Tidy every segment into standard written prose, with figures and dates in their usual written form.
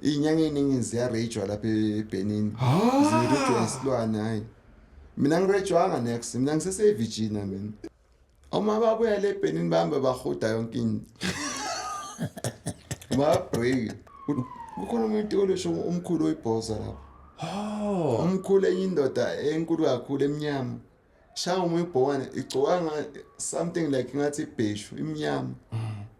Inyanga eningi ziyarejwa lapha eBenin. Zirejwa isilwane hayi. Mina ngirejwanga next, mina ngisese Virginia mina. Uma babuya le Benin bahambe bahuda yonke into. Ba break. Kukhona umuntu olosho umkhulu oyibhoza lapha. Oh. Umkhulu enye indoda enkulu kakhulu emnyama. Shaya uma ibhowane igcoka nga something like ngathi ibheshu imnyama.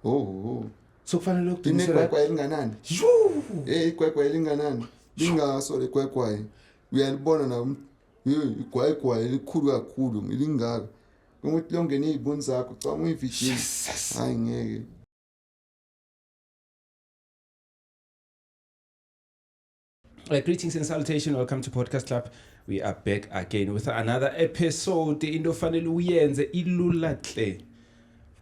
Oh oh. So kufanele ukuqinisela. Inegwegwa elinganani? Shoo. Eh, igwegwa elinganani? Lingaso legwegwayi. Uyalibona na igwayigwayi elikhulu kakhulu lingaka. Ukuthi longena izibuni zakho cama uyivirgin. Hayi ngeke. Greetings and salutation. Welcome to Podcast Club. We are back again with another episode. Into fanele uyenze ilula hle.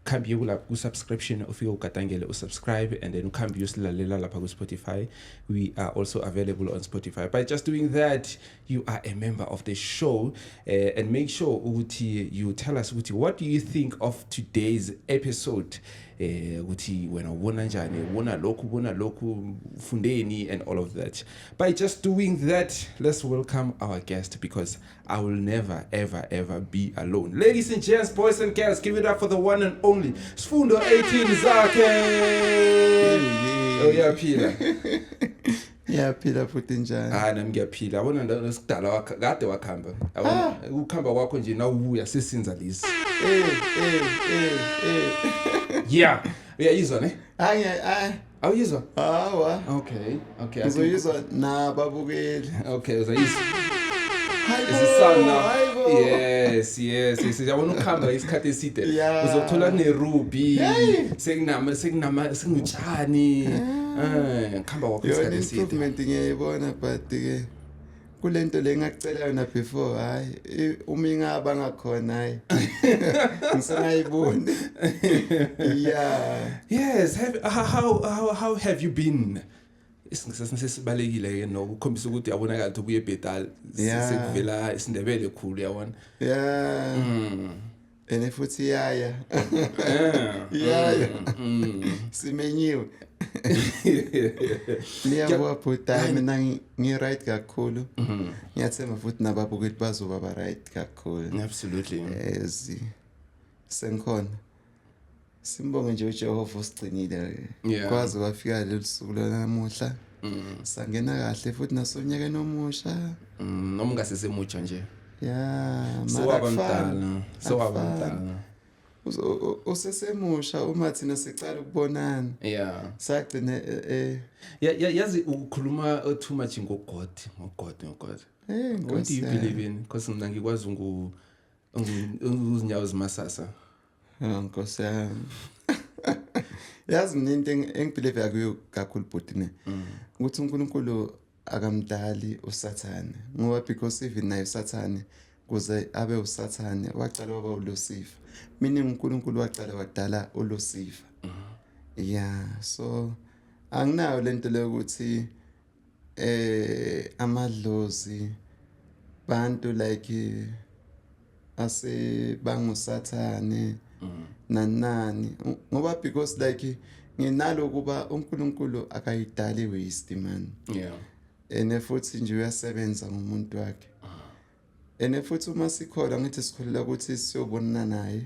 Khambi kula ku subscription ufike ugadangele usubscribe and then ukhambi uyosilalela lapha ku Spotify. We are also available on Spotify. By just doing that, you are a member of the show and make sure ukuthi you tell us ukuthi what do you think of today's episode, ukuthi wena ubona njani, ubona lokhu, ubona lokhu, ufundeni and all of that. By just doing that, let's welcome our guest, because I will never ever ever be alone. Ladies and gents, boys and girls, give it up for the one and only Sfundo 18 Zakhe. Uyaphila? Ngiyaphila futhi, njani? Hayi, nami ngiyaphila. Yabona, nesidala kade wakhamba. Yabona ukukhamba kwakho nje, nawubuya sesinza lesi. Eh eh eh eh. Yeah, uyayizwa ne? Hayi hayi. Awuyizwa? Hawa. Okay. Ngizoyizwa nababukeli. Okay, uzayizwa. Hayibo. Is now. Hayibo. Yes. Yabona ukuhamba isikhathi eside. Uzothola neruby, sekunama sengutshani. Kuhamba kwakho Yona isikhathi eside. improvement ngiyayibona, but ke kulento le ngakucela yona before, hayi, uma ingaba ngakhona, hayi, ngisengayiboni, yeah. Yes, have how have you been? Sesibalekile ke nokukhombisa ukuthi yabonakala ukuthi ubuye eBhetal. Sekuvela isiNdebele khulu, yabona. Yeah, ene futhi yaya yaya simenyiwe. Niyabuka bhuti, hayi, mina ngi-right kakhulu. Ngiyathemba futhi nababukeli bazoba ba-right kakhulu. Absolutely. Ezi sengikhona, simbonge nje uJehova usigcinile kwaze kwafika leli suku lanamuhla. Sangena kahle futhi nasonyakeni omusha. Noma ungasesemutsha nje. Ya. Sewaba mdala, sewaba mdala. Usesemusha uma thina sicala ukubonana. Sagcina Yeah, yazi ukhuluma too much ngoGod, ngoGod, ngoGod. What do you Nkosi yami. believe in? Because mina ngikwazi uzinyawo zimasasa. Oh, Nkosi yami. Yazi mina into engibelieve kuyo kakhulu, bhuti, ne, ukuthi uNkulunkulu akamdali uSathane, ngoba because even naye uSathane, kuze abe uSathane, wacala waba uLucifer, meaning uNkulunkulu wacala wadala uLucifer. Yeah, so anginayo lento leyo ukuthi amadlozi bantu like ase bangusathane nani nani, ngoba because like nginalo kuba uNkulunkulu akayidali waste, man. Ene futhi nje uyasebenza ngomuntu wakhe, ene futhi uma sikholwa, ngithi sikholelwa ukuthi siyobonana naye.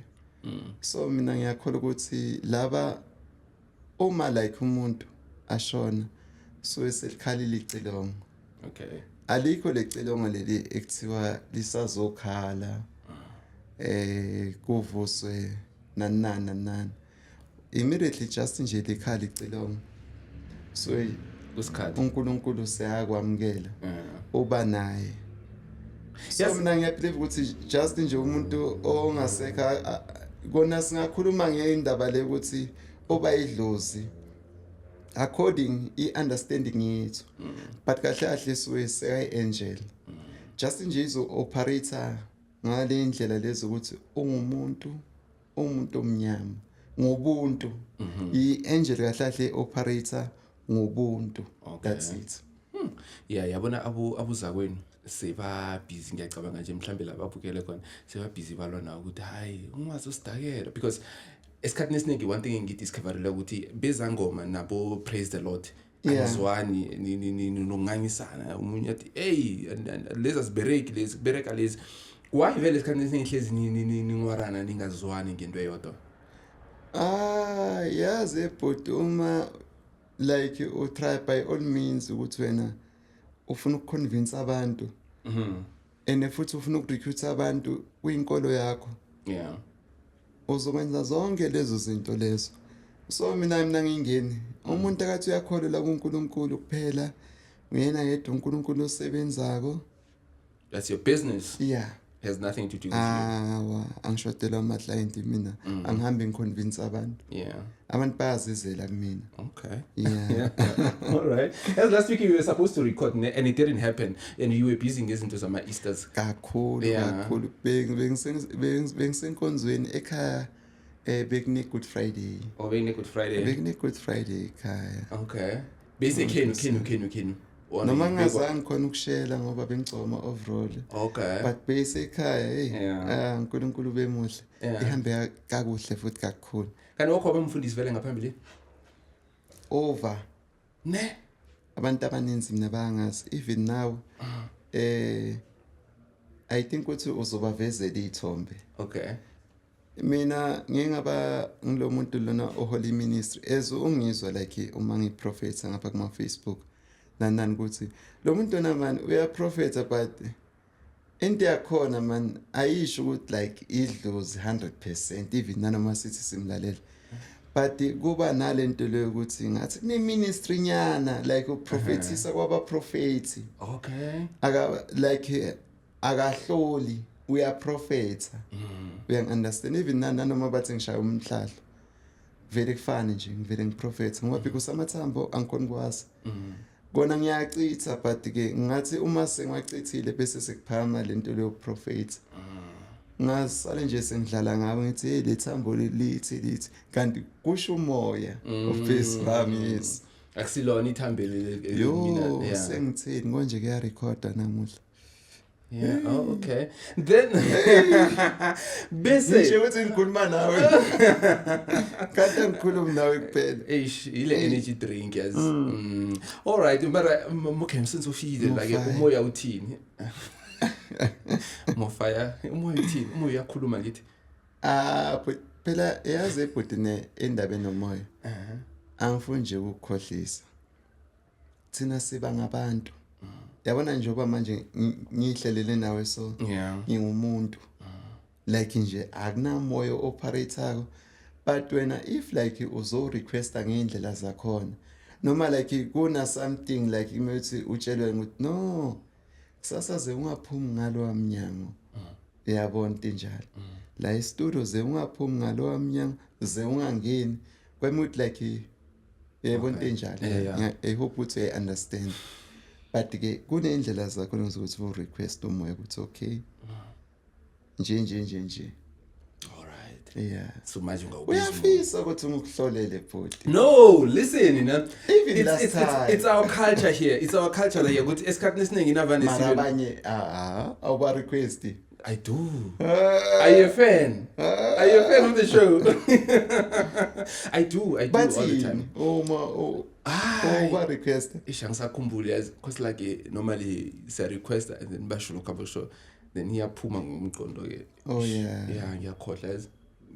So mina ngiyakholwa ukuthi laba uma like umuntu ashona, so eselikhalile icilongo. Alikho lecilongo leli ekuthiwa lisazokhala kuvuswe nani nani nani nani. Immediately just nje likhala icilongo, so Kusikhathi. uNkulunkulu seyakwamukela, uba naye. So mina ngiyabelieve ukuthi just nje umuntu ongasekho, kona singakhuluma ngeindaba le ukuthi oba idlozi according i-understanding yethu, but kahle kahle suke sekayi-angel, just nje izo-operate ngale ndlela lezi ukuthi ungumuntu, umuntu omnyama ngobuntu. I-angel kahle kahle operate ngobuntu. That's it. Yeah, yabona abuzakwenu seba busy, ngiyacabanga nje mhlambe lababukele khona seba busy balwa nawo ukuthi hayi, ungazosidakela, because esikhathini esiningi one thing engidiscoverile ukuthi bezangoma nabo, praise the Lord. Anizwani, nongangisana, omunye athi, "Hey, lezi azibereki, lezi kubereka lezi." Why vele esikhathini esiningi hlezi ningwarana, ningazwani ngento eyodwa? Ah, yazi bhuti, uma like u try by all means ukuthi wena ufuna ukuconvince abantu and futhi ufuna ukurecruit abantu kwinkolo yakho, uzokwenza zonke lezo zinto lezo. So mina ngingeni umuntu akathi uyakholelwa kuNkulunkulu kuphela, uyena yedwa uNkulunkulu osebenzako. That's your business. Yeah. Has nothing to do with you. Awa, angishodelwa ama-client mina, angihambi ngiconvince abantu. Abantu bayazizela kumina. Yeah. All right. As last week you were supposed to record ne, and it didn't happen and you were busy ngezinto zama Easters. Kakhulu. Kakhulu. Bengisenkonzweni ekhaya, bekune Good Friday. Oh, being Good Friday. Bekune Good Friday ekhaya. Okay. Bese kenu. Or Noma ngibekwa- ngingazange khona ukushela ngoba bengigcoka ama-overall, but bese ekhaya, hey, ah, uNkulunkulu bemuhle. Ihambe kakuhle futhi kakhulu. Kanti wakho abamfundisi vele ngaphambili? Over. Ne? Abantu abaninzi mina bayangazi, even now. I think ukuthi uzobavezela izithombe. Mina ngingaba ngilo muntu lona oholy ministry, as ungizwa like uma ngiprofetha ngapha kuma Facebook nani ukuthi lo muntu lona man uyaprofetha, but into yakhona man ayisho ukuthi like idlozi 100%, even nanoma sithi simlalela, but kuba nalento leyo ukuthi ngathi kune ministry nyana, like uprofethisa kwabaprofethi. Aka like akahloli, uyaprofetha, uyangi-understand? Even nanoma bathi ngishaya umhlahlo, vele kufane nje, ngivele ngiprofetha ngoba because amathambo angikhoni kwazi kona ngiyacitha, but ke ngathi uma sengiwacithile bese sekuphakama lento leyo prophet, ngasale nje sengidlala ngabo, ngithi, "Hey, le thambo lithi lithi," kanti kusho umoya of wami, yes. Akusilona ithambeli. Yo. Mina, yeah. Sengithini konje, kuyarekhoda namuhla. Yeah, oh, okay. Then bese Ngisho ukuthi ngikhuluma nawe kanti angikhulumi nawe kuphela. Eish, ile energy drink, yes. All right, mara okay, since ufile like Mofaya. Umoya uthini? Mofaya, umoya uthini? Umoya uyakhuluma ngithi. Ah, phela yazi ebhuti ne endabeni nomoya, angifuni nje ukukhohlisa, thina siba ngabantu, yabona, njengoba manje ngihlelele nawe, so ngingumuntu like nje akunamoya operator, but wena if like uzo requesta ngendlela zakhona noma like kuna something like ukuthi utshelwe ukuthi no, kusasa ze ungaphumi ngalo mnyango, uyabona into enjalo, la e-studio ze ungaphumi ngalo mnyango, ze ungangeni kwemuthi, like yebo, into enjalo. I hope ukuthi uya understand, but ke kunendlela zakho zokuthi u request umoya ukuthi okay, nje nje nje nje. All right. Yeah. So manje ungawubiza umoya. Uyafisa ukuthi ngikuhlolele, bhuti? No, listen, Even it's, last time. It's our culture here. It's our culture here. Ukuthi esikhathini esiningi navane Mara sibe abanye ah awuba request. I do. Are you a fan? Are you a fan of the show? I do. I do all the Bathini time. uma Hayi. uba request? Ish, angisakhumbuli yazi, because like normally siya request and then basho lokho abasho, then iyaphuma ngomqondo ke. Oh yeah. Yeah, ngiyakhohlwa yazi.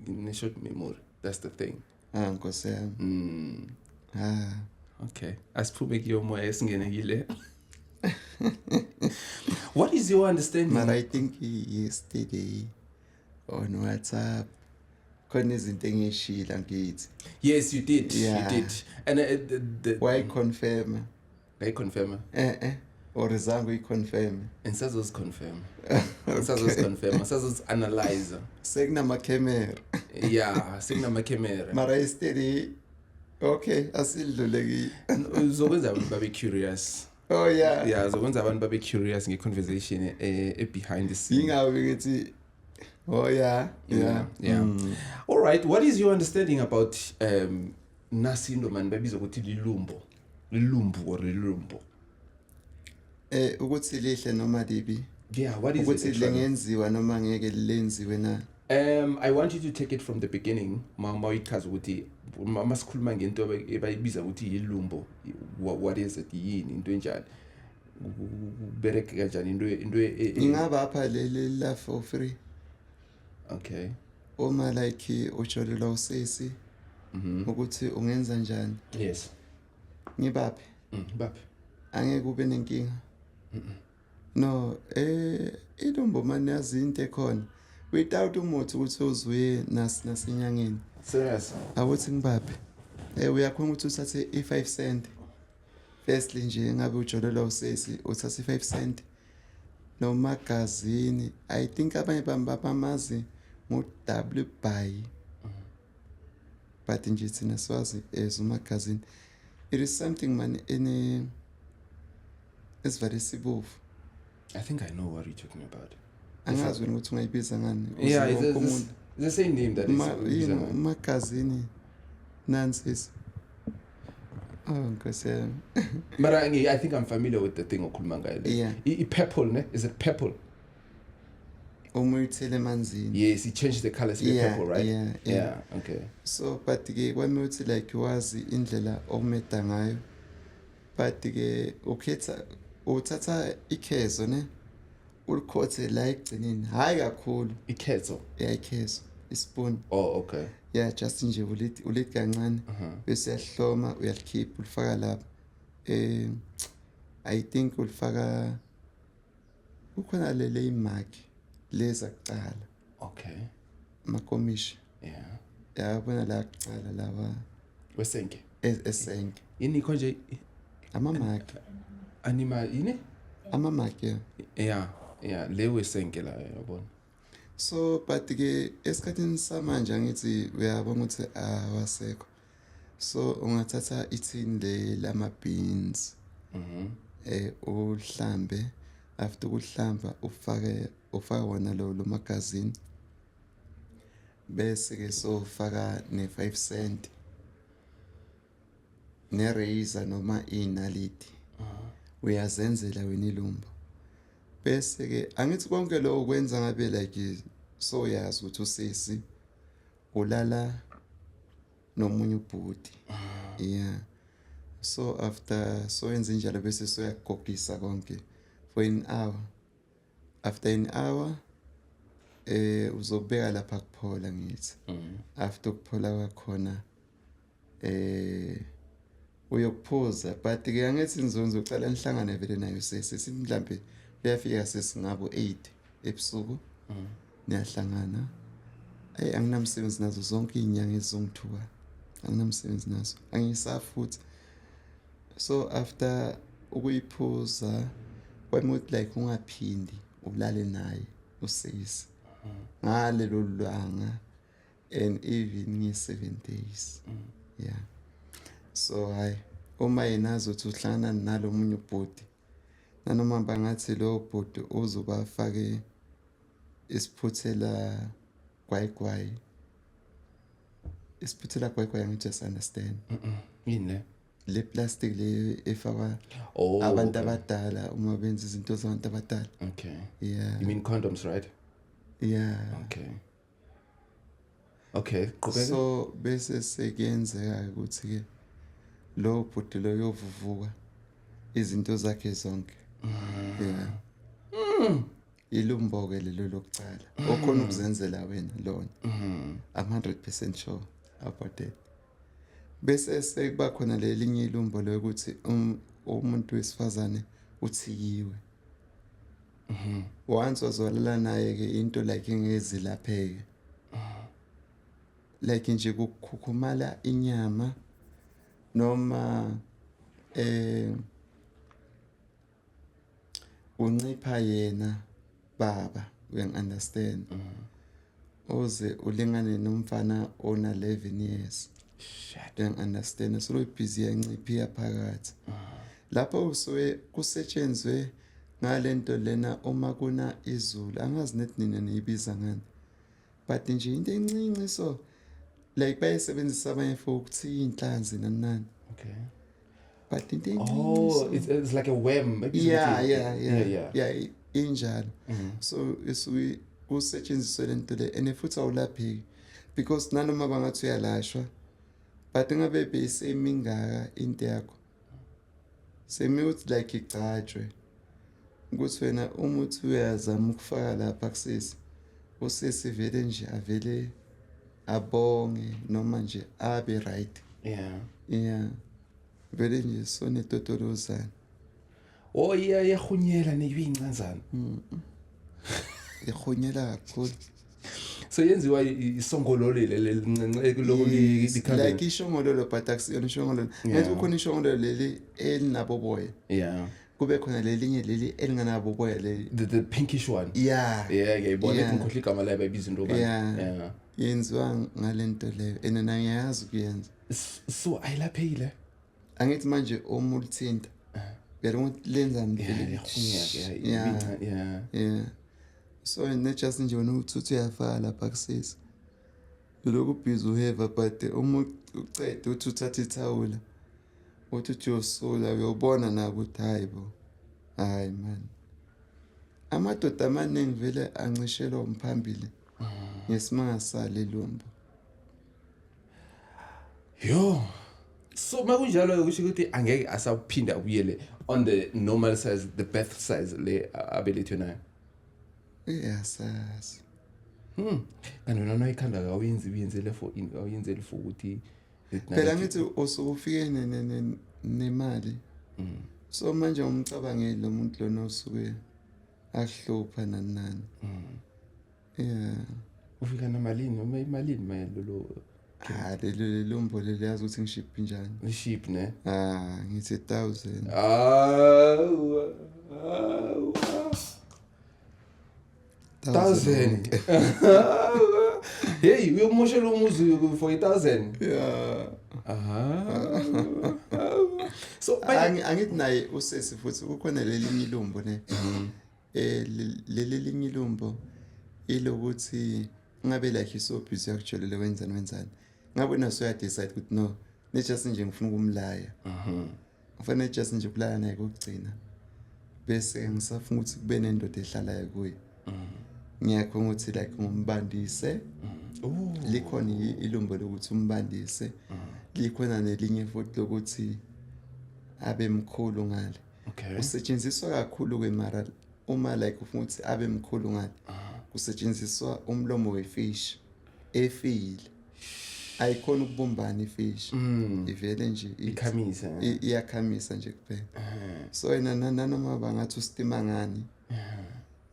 Ngine short memory. That's the thing. Ah, nkosi yami. Ah. Okay. Asiphume kuyo moya, esingene kile. What is your understanding? Mara I think yesterday on WhatsApp khona izinto engishila ngithi. Yes, you did. Yeah. You did. And the Why confirm? I confirm. Or zange uyiconfirm? And sazoziconfirm. Sazoziconfirm. Sazozi-analyze. Sekunama-camera. Yeah, sekunama-camera. Mara yesterday, okay, asidlule kiyo. Uzokwenza abantu babe curious. Oh yeah. Yeah, uzokwenza abantu babe curious nge-conversation e-behind the scene. Yingabe ngithi oh yeah. Yeah. All right, what is your understanding about nasindo man babiza ukuthi lilumbo? Lilumbu or lilumbo? Ukuthi lihle noma libi? Yeah, what is it Ukuthi actually? lengenziwa noma ngeke lenziwe na? I want you to take it from the beginning. Ma uyichaza ukuthi masikhuluma ngento ebayibiza ukuthi yilumbo. What is it? Yini into enjani? Kubereke kanjani into Ngingabapha leli la for free. Uma like ujolelwa usesi, ukuthi ungenza njani. Ngibaphe. Baphe. Angeke ube nenkinga. No, ilumbo manje, yazi into ekhona without umuthi ukuthi uzuye nasenyangeni. Serious? Awuthi ngibaphe. Uyakhona ukuthi uthathe i5 cent. Firstly nje, ngabe ujolelwa usesi, uthathe i5 cent nomagazini. I think abanye bamazi ngo W by, but nje thina siwazi as umagazini. It is something man ene esivale sibovu. I think I know what you're talking about. Angazi wena ukuthi ungayibiza ngani. Yeah, Wonke umuntu. It's the same name that is. Yini umagazini nansisi. Oh, Nkosi yami. But I think I'm familiar with the thing okhuluma ngayo le. I purple ne? Is it purple? Uma uyithele emanzini. Yes, it changed the color to be purple, right? Yeah. Yeah, okay. So but ke kwami uthi like wazi indlela omeda ngayo, but ke ukhetha uthatha ikhezo ne, ulikhothe la ekugcineni, hayi kakhulu. Ikhezo. Yeah, ikhezo, ispoon. Oh, okay. Yeah, just nje ulithi kancane, bese uyahloma, uyalikhipha, ulifaka lapha. I think ulifaka kukhona lele imaki leza kuqala. Amakomishi. Yabona la kuqala lawa. Wesenke. Esenke. Yini konje? Amamaki. Anima yini? Amamaki, yeah. Yeah, le wesenke la, yabona. So but ke esikhathini samanje angithi uyabona ukuthi awasekho, so ungathatha ithini le lama beans, uhlambe. After ukuhlamba, ufake wona lo magazine, bese ke sofaka ne 5 cent ne razor noma inaliti. Uyazenzela wena ilumbo. Bese ke angithi konke lokho kwenza ngabe like so yazi ukuthi usisi ulala nomunye ubhuti. Yeah, so after so yenza njalo, bese soyagogisa konke for an hour. After an hour uzobeka lapha kuphola, ngithi. After ukuphola kwakhona uyokuphuza, but ke angithi nizonzo uqala nihlangane vele nayo sesi, sithi mhlambe uyafika sesingabo 8 ebusuku. Niyahlangana. Hey, anginamsebenzi nazo zonke izinyanga ezizongithuka, anginamsebenzi nazo, angisafuthi. So after ukuyiphuza kwami ukuthi like ungaphindi ulale naye usisi ngalelo langa and even nge-7 days. Yeah, so hayi, uma yena azothi uhlangana nalo munye ubhuti, nanoma bangathi lo bhuti uzobafake isiphuthela gwayigwayi, isiphuthela gwayigwayi, ngithi just understand. Yini le? Le plastic le efakwa Oh, abantu okay. abadala uma benza izinto zabantu abadala. Yeah. You mean condoms, right? Yeah. Okay, qhubeka. So bese sekuyenzeka ukuthi ke lo bhuti lo yovuvuka izinto zakhe zonke. Yeah, ilumbo ke lelo lokucala okhona ukuzenzela wena lona. I'm 100% sure about that. Bese sekuba khona lelinye ilumbo lokuthi umuntu wesifazane uthiyiwe. Once wazwalala naye ke, into like engezilapheke, like nje kukhukhumala inyama noma uncipha yena baba, uyangi-understand, uze ulingane nomfana ona 11 years. Shit. Uyangi-understand? So busy yanciphiya phakathi lapho, usuke kusetshenzwe ngalento lena uma kuna izulu. Angazi nethi nina niyibiza ngani, but nje into encinci, so like bayisebenzisa abanye for ukuthiya inhlanzi nani nani. But into encinci. Oh, so it's like a worm. Maybe Yeah. Yeah. Yeah, injalo. So isuke kusetshenziswe lento le and futhi awulapheki because nanoma bangathi uyalashwa, but ngabe beyisemingaka into yakho. Semi uthi like igcatshwe ukuthi wena uma uthi uyazama ukufaka lapha kusisi, usisi vele nje avele abonge noma nje abe right. Yeah, vele nje sonetotolozana. Oh, iya, iyahunyela neyincanzana. Ihunyela kakhulu. So yenziwa isongololo leli elincinci lokhu. Yes, like ishongololo, but akusiyona ishongololo. Ngathi kukhona ishongololo leli elinabo boya, kube khona lelinye leli elinganabo boya leli. The pinkish one. Yeah. Yeah, ngiyayibona. Ngikhohlwa igama layo, bayibiza into bani. Yenziwa ngalento leyo and na ngiyazi ukuyenza. So ayilaphekile? Angithi manje uma ulithinta, uyabona ukuthi lenzani? Yeah, iyahunyeka. Yeah. Yeah, so ne just nje wena uthi uyafaka lapha kusisi, lokhu busy uheva, but uma uceda uthi uthatha ithawula, uthi uyosula, uyobona na ukuthi hayi bo, hayi man, amadoda amaningi vele ancishelwa umphambili ngesimanga sale lumbo. Yo, so makunjalo kusho ukuthi angeke asaphinda abuyele on the normal size, the birth size le abelethwe nayo? Iyasazi. Kanti wena nayikhanda kawuyenzi, uyenzele for ini? Awuyenzeli for ukuthi Phela ngithi usuke ufike nemali, so manje umcabangeli lo muntu lona osuke ahlupha nani nani, yeah. Ufika namalini, noma imalini mayelolo? Ah, lelo lumbo leli, yazi ukuthi ngishiphi njani? Liship ne? Ah, ngithi 1000. Awu, awu, thousand. Hey, uyokumoshela umuzi for 1000. Yeah. Aha, so Angithi naye usesi futhi kukhona lelinye ilumbo ne, leli linye ilumbo ilokuthi ngabe like iso busy yakujolela, wenzani wenzani, ngabe naso uya decide ukuthi no, ne just nje ngifuna ukumlaya, kufanele just nje ukulala naye kokugcina, bese ngisafuna ukuthi kube nendoda ehlalayo kuye, ngiyakhona ukuthi like ngumbandise. Oh. Likhona ilumbo lokuthi umbandise, likhona nelinye futhi lokuthi abe mkhulu ngale. Usetshenziswa kakhulu ke mara uma like ufuna ukuthi abe mkhulu ngale, kusetshenziswa umlomo wefish efile, ayikhona ukubumbana ifish, ivele nje Ikhamise. Iyakhamisa nje kuphela. So wena nanoma bangathi ustima ngani,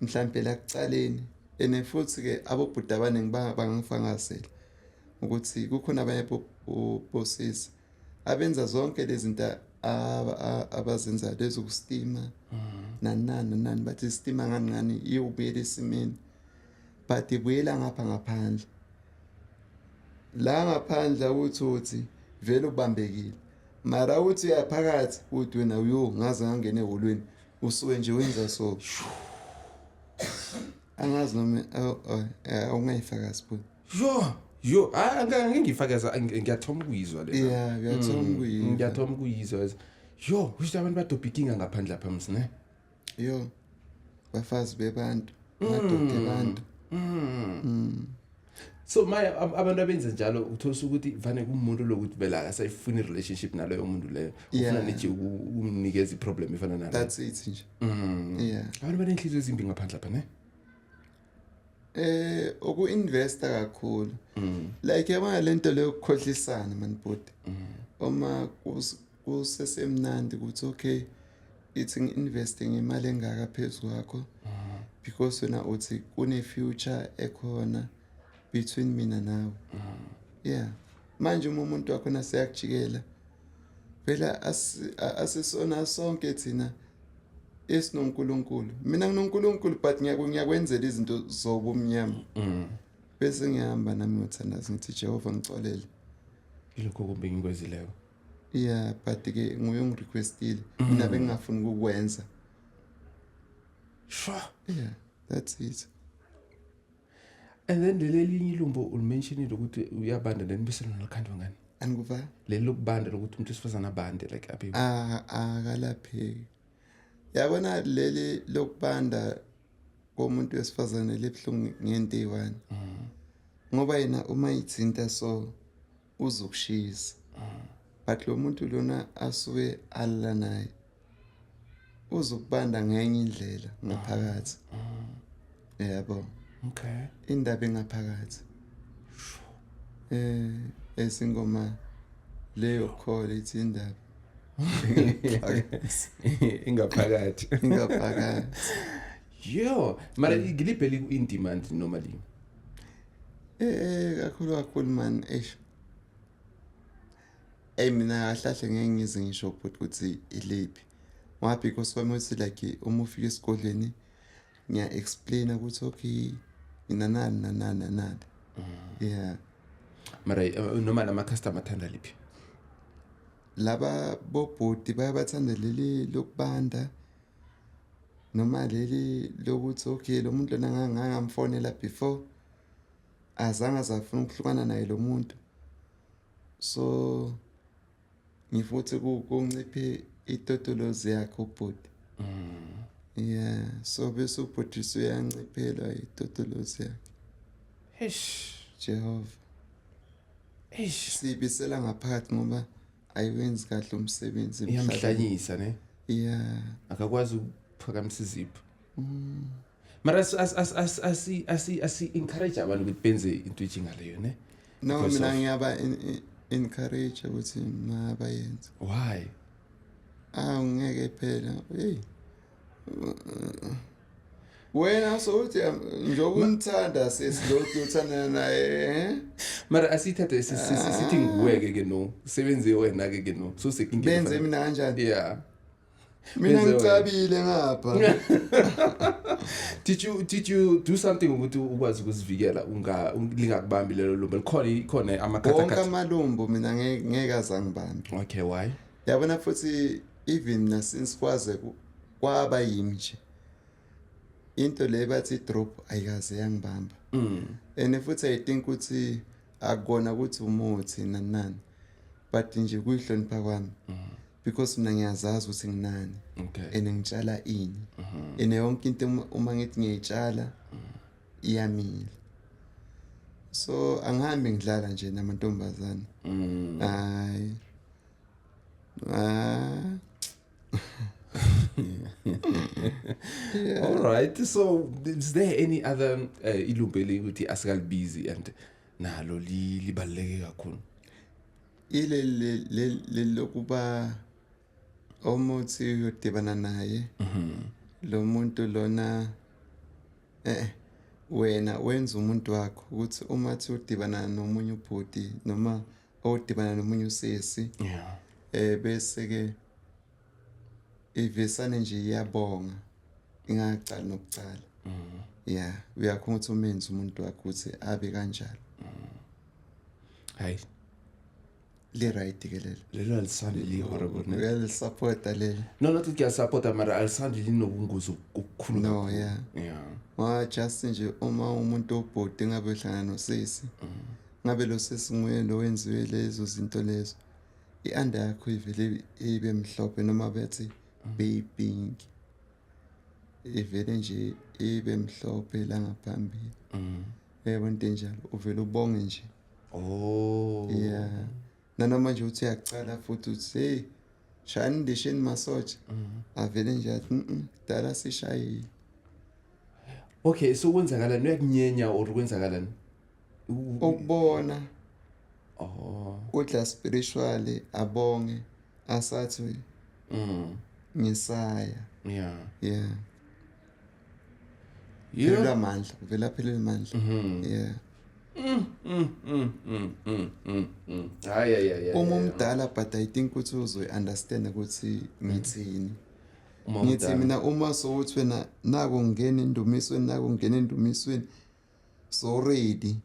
mhlambe la kucaleni, ene futhi ke abobhuda abaningi bangangifakazela ukuthi kukhona abanye bosisi abenza zonke lezi zinto abazenzayo lezi ukustima nani nani nani, bathi istima ngani ngani, iyobuyela esimeni, but ibuyela ngapha ngaphandle, la ngaphandle uthi vele ubambekile, mara uthi uyaphakathi, uthi wena uyo ngaze ngangena eholweni, usuke nje wenza so. Angazi noma awungayifakazi futhi. Yo yo, ah, angeke ngifakaza, ngiyathoma ukuyizwa le. Yeah, uyathoma ukuyizwa. Ngiyathoma ukuyizwa. Yo, kusho abantu badobha inkinga ngaphandle lapha msine. Yo, bafazi bebantu, madoda ebantu. So maya abantu abenza njalo, uthola ukuthi vane kumuntu lokuthi vele akasayifuni i-relationship naloyo muntu leyo, ufuna nje ukumnikeza i-problem efana naleyo. That's it nje. Yeah. Abantu banenhliziyo ezimbi ngaphandle lapha ne. Uku-investa kakhulu, like yabona lento leyo kukhohlisana man bhuti, uma kusesemnandi ukuthi okay, ithi ngi-investe ngemali engaka phezu kwakho because wena uthi kune-future ekhona between mina nawe. Yeah, manje uma umuntu wakhona seyakujikela phela, asisona sonke thina esinoNkulunkulu. Mina nginoNkulunkulu, but ngiyakwenzela izinto zobumnyama, bese ngihamba nami ngiyothandaza, ngithi, "Jehova, ngixolele." Ilokho kumbe ngikwenzileyo. Yeah, but ke nguye ongirequestile, mina bengingafuni ukukwenza. Yeah, that's it. And then leli elinye ilumbo ulimentionile ukuthi uyabanda, then bese lona likhandwa ngani? Anikuva. Leli lokubanda, lokuthi umuntu wesifazane abande like abe Ah, akalapheki. Yabona leli lokubanda komuntu wesifazane libuhlungu ngento eyi-one, ngoba yena uma ithinta so uzokushisa, but lo muntu lona asuke alala naye. Uzokubanda ngenye indlela ngaphakathi, yabo. Indaba engaphakathi, esingoma leyo call ithi indaba ingaphakathi. Ingaphakathi. Yo, mara ngiliphi in demand normally? Kakhulu kakhulu man, eish. Ey, mina kahle kahle ngeke ngize ngisho futhi ukuthi iliphi. Ngoba because kwami uthi like uma ufika esigodlweni ngiya explain ukuthi okay, mina nani nani nani nani. Yeah. Mara noma nama customer athanda liphi? Laba bobhudi bayabathanda leli lokubanda noma leli lokuthi okay, lo muntu lona ngangamfonela before, azange azafuna ukuhlukana naye lo muntu, so ngifuthi kunciphe itotolozi yakhe ubhuti. Yeah, so bese ubhuti usuyanciphelwa itotolozi yakhe. Eish. Jehova. Eish. Siyibisela ngaphakathi ngoba ayiwenzi kahle umsebenzi emhlabeni. Iyamhlanyisa ne? Yeah. Akakwazi ukuphakamisa izipho. Mara asi encourage abantu ukuthi benze into enjengaleyo ne? No. Because Mina ngiyaba encourage ukuthi mabayenze. Why? Ah, ngeke phela, hey, wena sokuthi njengoba umthanda sesilokhu uthandana naye, eh? Mara asithathe sithi nguwe ke no. Sebenze wena ke no. So sekinge. Benze mina kanjani? Yeah. Mina Benze wena. Ngicabile ngapha. Did you do something ukuthi ukwazi ukuzivikela unga lingakubambi lelo lumbo? Likhona, ikhona Wonke amakhathakhatha. Amalumbo mina ngeke azangibambe. Okay, why? Yabona futhi even na since kwaze kwaba yimi nje into le bathi drop ayikaze yangibamba. And futhi I think ukuthi akukona ukuthi umuthi nani nani, but nje kuyihlonipha kwami because mina ngiyazazi ukuthi nginani and ngitshala ini and yonke into uma ngithi ngiyayitshala iyamila, so angihambi ngidlala nje namantombazane. Hayi, ah. Yeah. All right. So is there any other ilumbo ukuthi asikalibizi and nalo libaluleke kakhulu? Ile le lokuba omuthi uyodibana naye lo muntu lona, wena wenza umuntu wakho ukuthi uma thi udibana nomunye ubhuti noma odibana nomunye usisi, bese ke ivesane nje iyabonga ingaqali nokucala. Yeah, uyakhona ukuthi umenze umuntu wakho ukuthi abe kanjalo. Hayi. Le right ke lelo. Lelo alisandi li horrible ne? Uyalisupport lelo? No, not ukuthi ngiyasupporta, mara alisandi linobungozi obukhulu No. kakhulu. Yeah. Wa just nje uma umuntu obhodi ngabe uhlangana nosisi, ngabe lo sisi nguye lo wenziwe lezo zinto lezo, i-under yakho ivele ibe mhlophe noma bethi baby pink, ivele nje ibe mhlophe la ngaphambili. Uyabona into enjalo, uvele ubonge nje. Oh. Yeah, nanoma nje uthi uyacala futhi uthi hey, shayani ndishini masotsha, avele nje athi kudala sishayile." Okay, so kwenzakalani? Uyakunyenya or kwenzakalani? Ukubona Oh. udla spiritually, abonge asathi ngisaya. Yeah. Phelelwa amandla, vele aphelelwe amandla. Yeah. Hayi hayi hayi. Uma umdala, but I think ukuthi uzoyi-understand ukuthi ngithini. Uma Ngithi umdala. mina uma sowuthi wena nako ngena endumisweni, nako ngena endumisweni, so ready,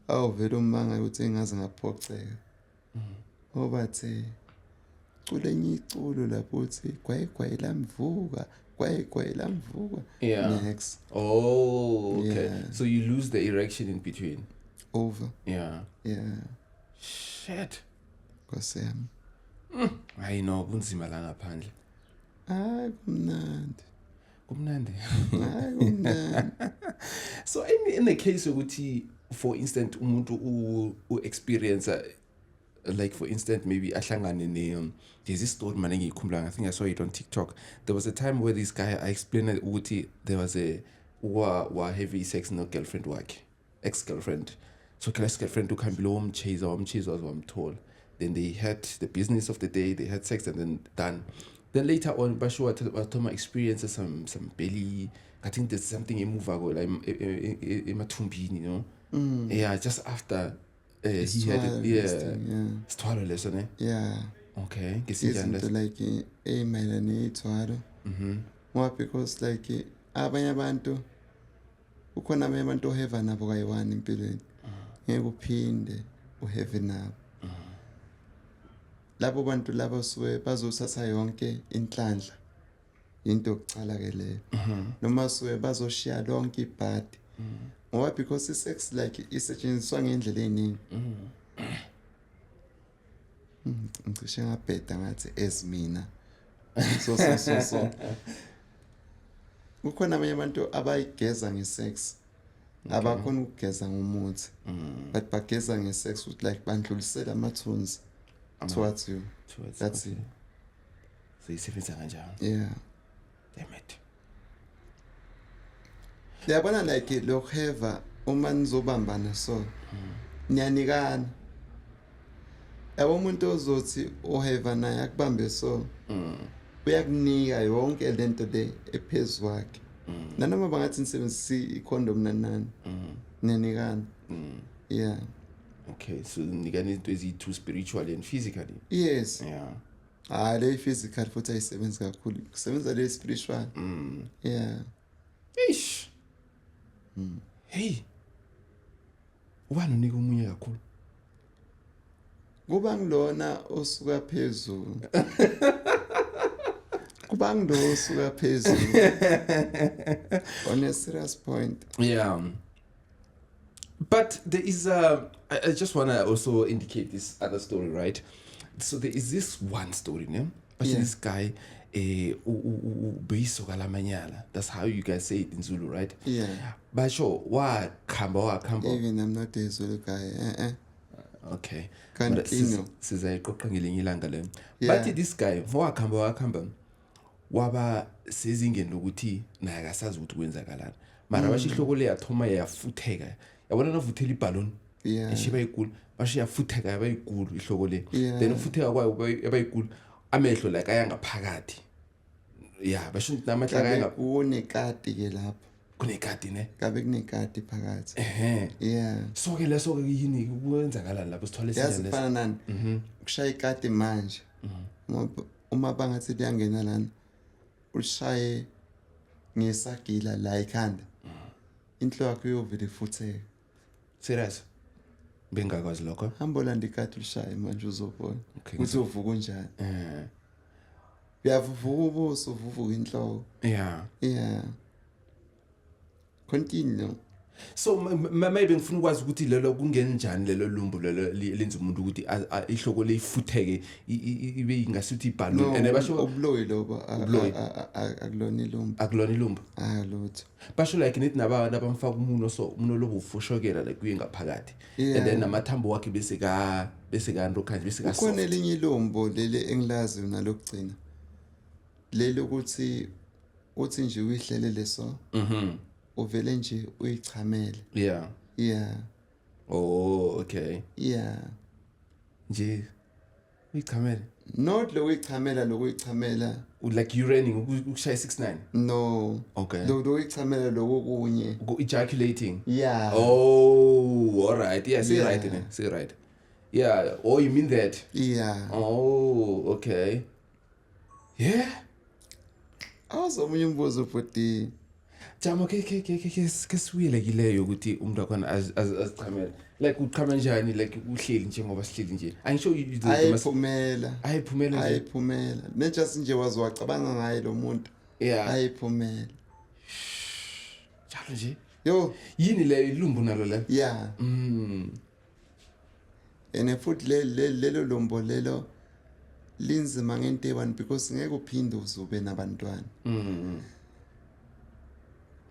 awuvele umanga ukuthi engaze ngaphoceka obathe cula enye iculo lapho uthi gwayi gwayi lamvuka, gwayi gwayi lamvuka. Next. Oh, okay. Yeah. So you lose the erection in between. Over. Yeah. Shit. Nkosi yami. Hayi no, kunzima la ngaphandle. Hayi, kumnandi. Kumnandi. Hayi, kumnandi. So in the case yokuthi for instance umuntu u experience Like for instance, maybe ahlangane ne there's this story mane ngiyikhumbula, I think I saw it on TikTok. There was a time where this guy, I explained ukuthi there was a wa heavy sex no girlfriend wakhe, ex-girlfriend. So ex-girlfriend ukhambile, wamchase, wamchase, waze wamthola. Then they had the business of the day, they had sex and then done. Then later on basho wathoma experiences some belly, I think there's something emuvako la emathumbini. Yeah, just after he had it, Isithwalo, yeah. this thing, yeah. Sithwalo leso, ne? Yeah. Okay, ngesinjani Izinto leso? like ey'mayelana ney'thwalo, ngoba because like abanye abantu, kukhona abanye abantu oheva nabo kayi-one empilweni, ngeke uphinde uheve nabo. Labo bantu labo suke bazothatha yonke inhlanhla, into yokucala ke leyo, noma suke bazoshiya lonke ibhadi, ngoba because i-sex like isetshenziswa ngendlela ey'ningi. Ngicishe ngabheda ngathi as mina so kukhona abanye abantu abayigeza nge-sex, abakhona ukugeza ngomuthi, but bageza nge-sex ukuthi like bandlulisele amathunzi towards you. Towards, That's okay. it. So isebenza kanjalo? Yeah. Damn it. Uyabona, like lokuheva, uma nizobambana so niyanikana, yabo. Umuntu ozothi oheva naye akubambe so, uyakunika yonke lento le ephezu kwakhe, nanoma bangathi nisebenzisa i-condom nani nani, niyanikana. Yeah. Okay, so nikana izinto eziyi-two, spiritually and physically. Yes. Hayi, le physical futhi ayisebenzi kakhulu, kusebenza le spiritual. Yeah. Eish, hey, ubani unika omunye kakhulu? Kuba ngilona osuka phezulu, kuba ngilo osuka phezulu on a serious point. Yeah. But there is a. I just want to also indicate this other story, right? So there is this one story, ne? But this guy, beyisoka lamanyala. That's how you guys say it in Zulu, right? Yeah. Basho wakhamba wakhamba. Even I'm not a Zulu guy, eh eh. Okay. Continue. But sizayiqoqa ngelinye ilanga leyo. Yeah. But this guy wakhamba wakhamba, waba sezingeni lokuthi naye akasazi ukuthi kwenzakalani. Mara basho ihloko le yathoma yafutheka. Yabona navuthela ibhaloni, ishiba ikulu, basho yafutheka yaba ikulu ihloko le. Then ufutheka kwayo yaba ikulu, amehlo like ayangaphakathi. Yeah, basho ukuthi namehlo Kabe ayanga kunekati ke lapho. Kunekati, ne? Kabe kunekati phakathi. Yeah. So ke leso ke yini, kwenzakalani lapho, sithwale Yazi sinjani leso? kufana nani, kushaya ikati manje. Uma bangathi liyangena lana, ulishaye ngesagila la ekhanda, inhloko yakho iyovele ifutheke. Serious, bengakwazi lokho. Hamba olanda ikati, ulishaye manje, uzobona ukuthi uvuka unjani. Uyavuvuka ubuso, uvuvuka inhloko. Yeah, continue. So maybe ngifuna ukwazi ukuthi lelo kungenjani, lelo lumbo lelo lenza umuntu ukuthi ihloko leyifutheke, ibe ingasuthi ibhaluni. No. And basho Ubuloyi lobo. Ubuloyi. Akulona ilumbo. Akulona ilumbo? Ah, lutho. Basho like nithi nabamfaka umuno, so umuno lobo ufushokela like kuye ngaphakathi, and then namathambo wakhe bese ka nto kanje bese ka Kukhona soft. elinye ilumbo leli engilazi nalokugcina leli, ukuthi uthi nje uyihlelele so, uvele nje uyichamele. Yeah. Oh, okay. Yeah. Nje uyichamele? Not lokuyichamela, lokuyichamela. Like urining, ukushaya 69? No. Lokuyichamela lokunye. Ejaculating? Yeah. Oh, all right. Yeah, say right, ne? Say right. Yeah. Oh, you mean that? Yeah. Oh, okay. Yeah. Awuzomunye umbuzo, bhuti. Jamo, ke sibuyele kileyo ukuthi umuntu wakhona azichamele. Like uchama njani, like uhleli njengoba sihleli nje? Angisho Ayiphumela. Ayiphumela nje. Ayiphumela ne-just nje waze wacabanga ngaye lo muntu. Ayiphumela. Njalo nje. Yo. Yini le, ilumbu nalo le? Yeah. And futhi lelo lombo lelo linzima ngento eyi-one, because ngeke uphinde uzube nabantwana.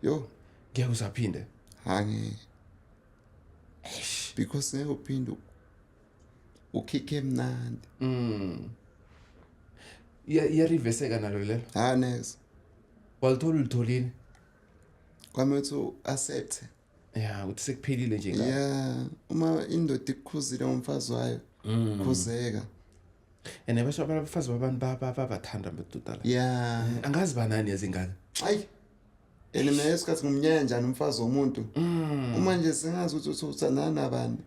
Yo. Ngeke usaphinde. Angeke, because ngeke uphinde Ukhikhe mnandi. Iyariveseka nalo lelo? Ha, next. Walithola, ulitholile. Kwami uthi accept. Ya, ukuthi sekuphelile nje ngayo. Yeah, uma indoda ikukhuzile ngomfazi wayo, khuzeka. And basho abafazi babantu babathanda amadoda la. Angazi banani yazingane. Ayi, and mina yesikhathi ngumnyanya njani umfazi womuntu? Uma nje singazi ukuthi uthandana nabani,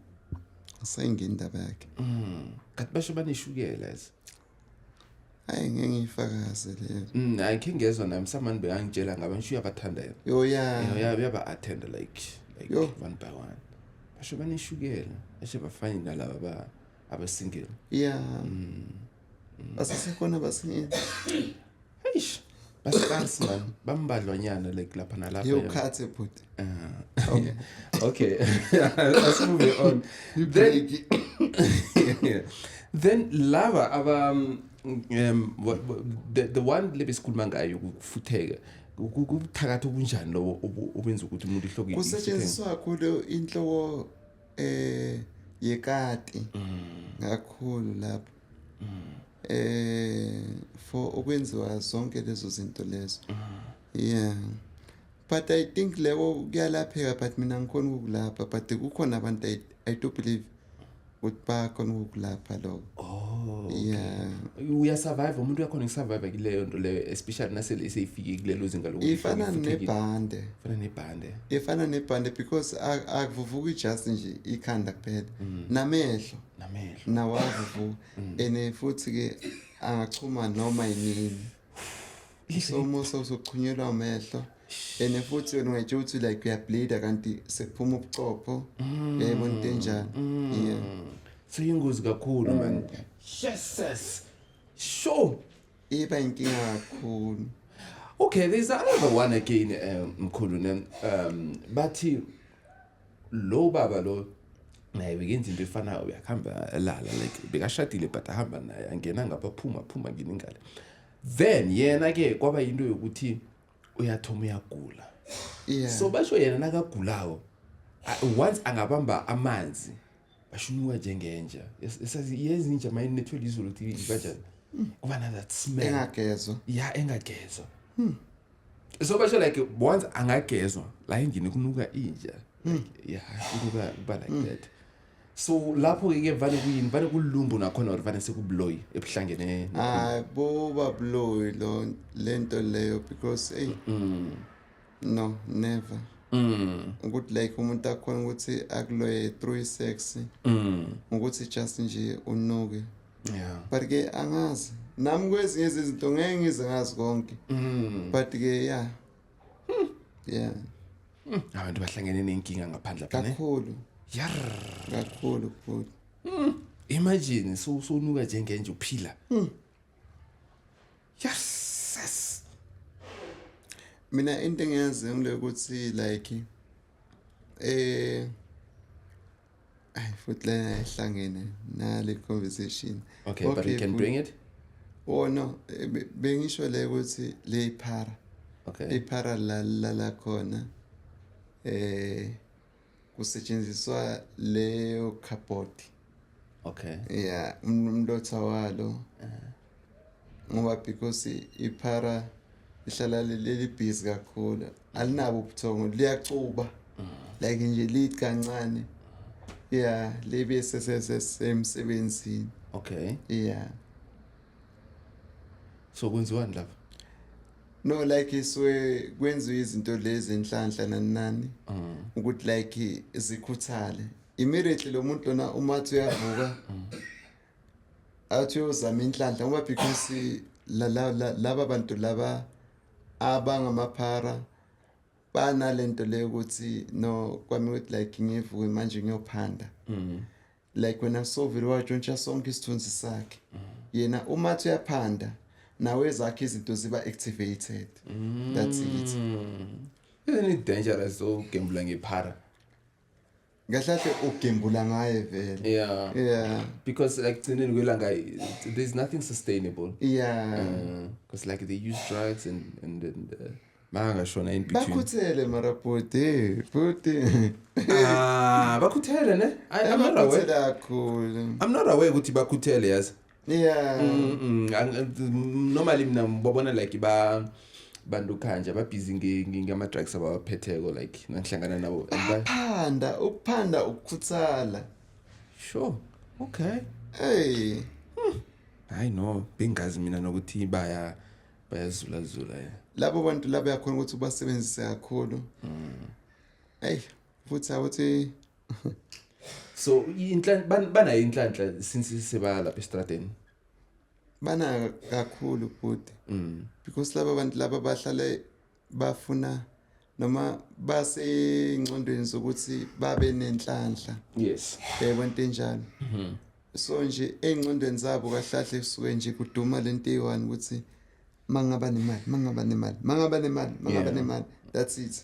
asayingeni indaba yakhe. Kanti basho baneshukela yazi. Hayi, ngeke ngiyifakaze leyo. Ayikhe ngezwa nami, samani bekangitshela ngaba ngisho uyabathanda yena. Yo, ya. Yeah, uyaba-attenda like Yo. one by one. Basho baneshukela, ashe bafani nalaba abasingle. Ya, basasekhona basinye. Eish, bascarce man, bambadlwanyana like lapha nalapha. Yo, khathe bhuti. Okay, let's move it on. Then laba aba what the one lebesikhuluma ngayo, ukufutheka, kubuthakathi obunjani lobo obenza ukuthi umuntu ihloko ifutheke? Kusetshenziswa kakhulu inhloko yekati kakhulu lapho for ukwenziwa zonke lezo zinto lezo. Yeah, but I think leko kuyalapheka, but mina ngikhona ukukulapha, but kukhona abantu I do believe ukuthi bakhona ukukulapha lokho. Oh. Yeah. Uyasurvive umuntu, uyakhona ukusurvive kuleyo nto leyo, especially nasele seyifike kulelo zinga lokuthi Ifana ihloko ifuthekile? Nebhande. Ifana nebhande. Ifana nebhande because akuvuvuki just nje ikhanda kuphela, namehlo. Namehlo. Nawo avuvuka, and futhi ke angachuma noma yinini, so uma usuchunyelwa amehlo, and futhi wena ungayitsho ukuthi like uyableeda, kanti sekuphuma ubuchopho, uyayibona into enjalo, yeah. So yingozi kakhulu man, yes, sure. Iba inkinga kakhulu. Okay, there's another one again, mkhulu ne, bathi lo baba lo naye bekenza into efanayo, uyakuhamba lala like bekashadile, but ahamba naye, angena ngapha, phuma phuma, ngene ngale. Then yena ke kwaba into yokuthi uyathoma uyagula. So basho yena nakagulawo, once angabamba amanzi, bashunuka njengenja. Yezinja inja mayinethwe lizulu ukuthi ibanjani, kuba na that smell. Engagezwa. Ya, engagezwa. So basho like once angagezwa la endlini kunuka inja. Like, yeah, kunuka, kuba like that. So lapho ke vane kuyini? Vane kulumbu nakhona or vane sekubuloyi ebuhlangene? Hayi, boba buloyi lo lento leyo, because hey, no, never ukuthi like umuntu akhona ukuthi akuloye through sex, ukuthi just nje unuke. But ke angazi nami, kwezinye izinto ngeke ngize ngazi konke, but ke yeah. Abantu bahlangene nenkinga ngaphandle lapha, ne? Kakhulu. Yar. Kakhulu futhi. Imagine, so sonuka njengenje uphila. Yes. Mina into engiyazi ngile ukuthi like ay, futhi lena ihlangene nale conversation. Okay, but you can bring it. Oh no, bengisho le ukuthi le iphara, iphara la la khona kusetshenziswa leyo cupboard. Yeah, umlotha walo, ngoba because iphara ihlala leli busy kakhulu, alinabo ubuthongo, liyacuba like nje lithi kancane, yeah, libe sesemsebenzini. Yeah. So kwenziwani lapha? No, like iswe kwenziwa izinto lezi enhlanhla nani nani, ukuthi like zikhuthale immediately lo muntu lona uma athi uyavuka, athi uyozama inhlanhla, ngoba because la la laba bantu laba abangamaphara banalento leyo ukuthi no, kwami ukuthi like ngivuke manje ngiyophanda. Like wena sovele watshontsha sonke isithunzi sakhe, yena uma athi uyaphanda nawe ezakhe izinto ziba activated, that's it. Isn't it dangerous ukugembula ngephara? Kahle kahle ugembula ngaye vele. Yeah. Because like gcineni kwelanga there's nothing sustainable. Because like they use drugs and Makangashona in between. Bakhuthele mara bhuti, bhuti. Ah, bakhuthele ne? I'm not aware. Bakhuthele kakhulu. I'm not aware ukuthi bakhuthele, yazi. Normally mina ngibabona like ba bantu khanje ababhizi ngama-drugs abawaphetheko, like nangihlangana nabo and Baphanda, ukuphanda ukukhuthala. Sure, okay. Hey. Hayi no, bengazi mina nokuthi bayazulazula, ya. Labo bantu laba yakhona ukuthi ubasebenzise kakhulu. Hey, futhi awuthi So banayo inhlanhla since seba lapha estradeni? Bana kakhulu bhuti. Because laba bantu laba bahlale bafuna noma basengcondweni zokuthi babe nenhlanhla. Yebo, into enjalo. So nje ey'ngcondweni zabo kahlahle kusuke nje kuduma lento eyi-one ukuthi mangaba nemali, mangaba nemali, mangaba nemali, mangaba nemali, that's it.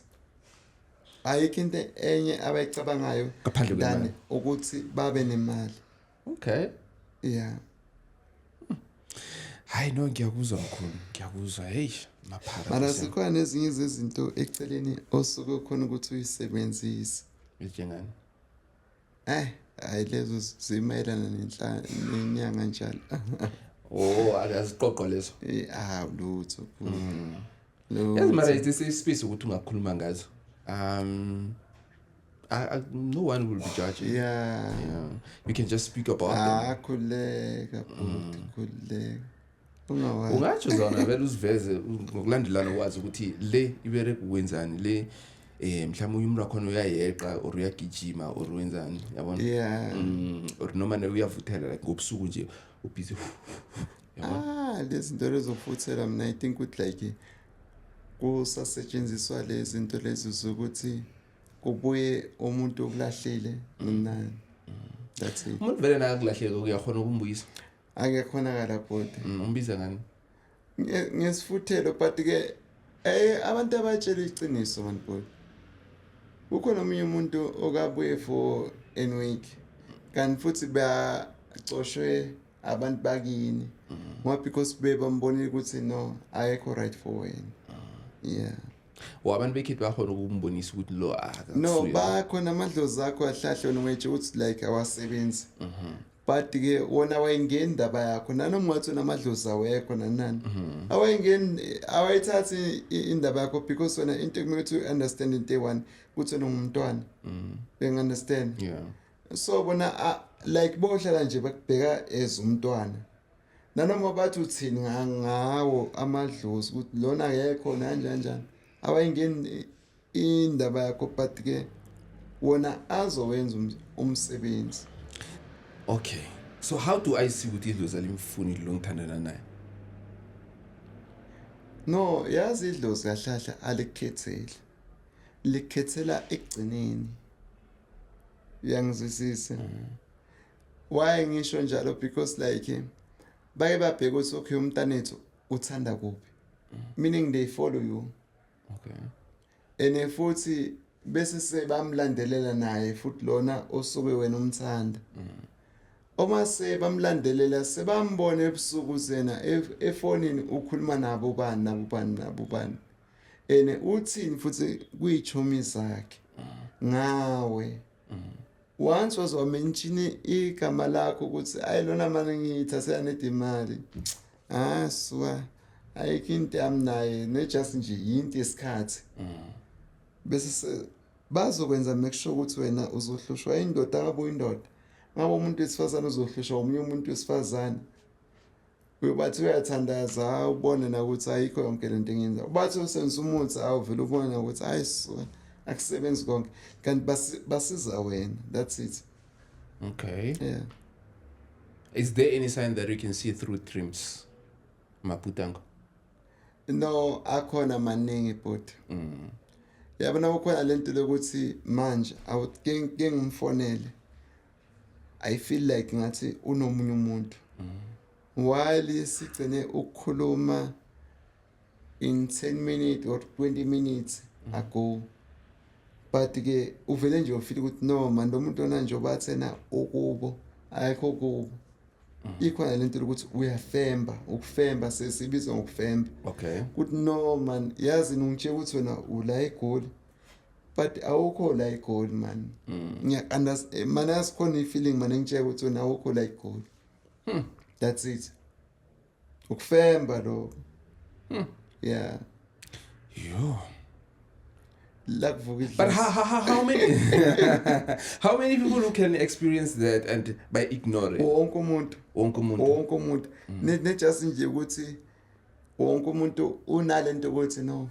Ayikho into enye abayicabangayo ngaphandle than kwemali. Ukuthi babe nemali. Yeah. Hayi no, ngiyakuzwa mkhulu, ngiyakuzwa. Hey, maphara. Mara Nkosi yami. zikhona nezinye zezinto eceleni osuke khona ukuthi uyisebenzise. Njengani? Hayi, lezo zimayelana nenyanga njalo. Oh, akaziqoqo lezo. Ah, lutho bhuti. Yazi mara it's a safe space ukuthi ungakhuluma ngazo. No one will be judging. Yeah, you can just speak about them. Ah, khuleka bhuti, khuleka, ungawazi. Ungatsho zona vele, uziveze ngokulandelana, wazi ukuthi le ibereka ukwenzani, le mhlawumbe umuntu wakhona uyayeqa or uyagijima or wenzani, yabona? Or noma ne uyavuthela like ngobusuku nje ubhizi, yabona? Ah, lezi zinto lezofuthela, mina I think ukuthi like kusasetshenziswa lezi zinto lezi zokuthi kubuye umuntu okulahlile nani, that's it. Umuntu vele nakakulahleka uyakhona ukumbuyisa? Akuyakhonakala bhuti. Umbiza ngani? Ngesifuthelo, but ke abantu abatshela iqiniso man bhuti, kukhona omunye umuntu okabuye for an week, kanti futhi bacoshwe abantu bakini ngoba because bebambonile ukuthi no, ayekho right for wena, yeah. O abantu bekhethu bakhona ukumbonisa ukuthi lo ah, No. akusuye. Bakhona amadlozi akho ahlahle wena ungetshe ukuthi like awasebenzi, but ke wona wayengeni indaba yakho nanoma ungathi wena amadlozi awekho nanani, awayengeni, awayithathi indaba yakho, because wena into ekumele ukuthi u-understand into eyi-one ukuthi wena ungumntwana. Bengi-understand? Yeah. So bona like bohlala nje bakubheka as umntwana nanoma bathi uthini ngawo amadlozi ukuthi lona akekho kanjani kanjani, awayingeni indaba yakho, but ke wona azowenza umsebenzi. Okay, so how do I see ukuthi idlozi alimfuni lo ngithandana naye? No, yazi idlozi kahlahla alikukhetheli, likhethela ekugcineni, uyangizwisisa? Why ngisho njalo? Because like baye babheka ukuthi okay, umntanethu uthanda kuphi, meaning they follow you. Ene futhi bese sebamlandelela naye futhi lona osuke wena umthanda. Uma sebamlandelela, sebambona ebusuku sena efonini ukhuluma nabo bani nabo bani nabo bani, ene uthini futhi kuyichomi zakhe ngawe. Once wazowamention igama lakho ukuthi ayi, lona manje ngiyithathela nedimali, ah suka, ayikho into yami naye, ne just nje yinto yesikhathi. Bese bazokwenza make sure ukuthi wena uzohlushwa indoda, ngabe uyindoda, ngabe umuntu wesifazane uzohlushwa omunye umuntu wesifazane. Uyobathi uyathandaza, ubone na ukuthi ayikho yonke lento engiyenza. Ubathi usebenzisa umuthi, awuvele ubone na ukuthi hayi suka, akusebenzi konke, kanti basiza wena, that's it. Yeah. Is there any sign that you can see through dreams, mabhutango? No, akhona maningi bhuti. Yabona, kukhona lento lokuthi manje awuthi ke ngimfonele, I feel like ngathi unomunye umuntu while sigcine ukukhuluma in 10 minutes or 20 minutes ago, but ke uvele nje ufeel ukuthi no man, lo muntu ona nje bathena ukubo, ayikho kubo. Ikhona lento lokuthi uyafemba, ukufemba sesibizwa ngokufemba. Kuthi no man, yazi ngitshela ukuthi wena ula eGoli, but awukho la eGoli man. Ngiya understand man, asikhona i-feeling man engitshela ukuthi wena awukho la eGoli. That's it, ukufemba lo, yeah. Yo. La kuvuka. But how many people who can experience that and by ignoring? Wonke umuntu. Wonke umuntu. Wonke umuntu. Ne just nje ukuthi wonke umuntu unalento ukuthi no,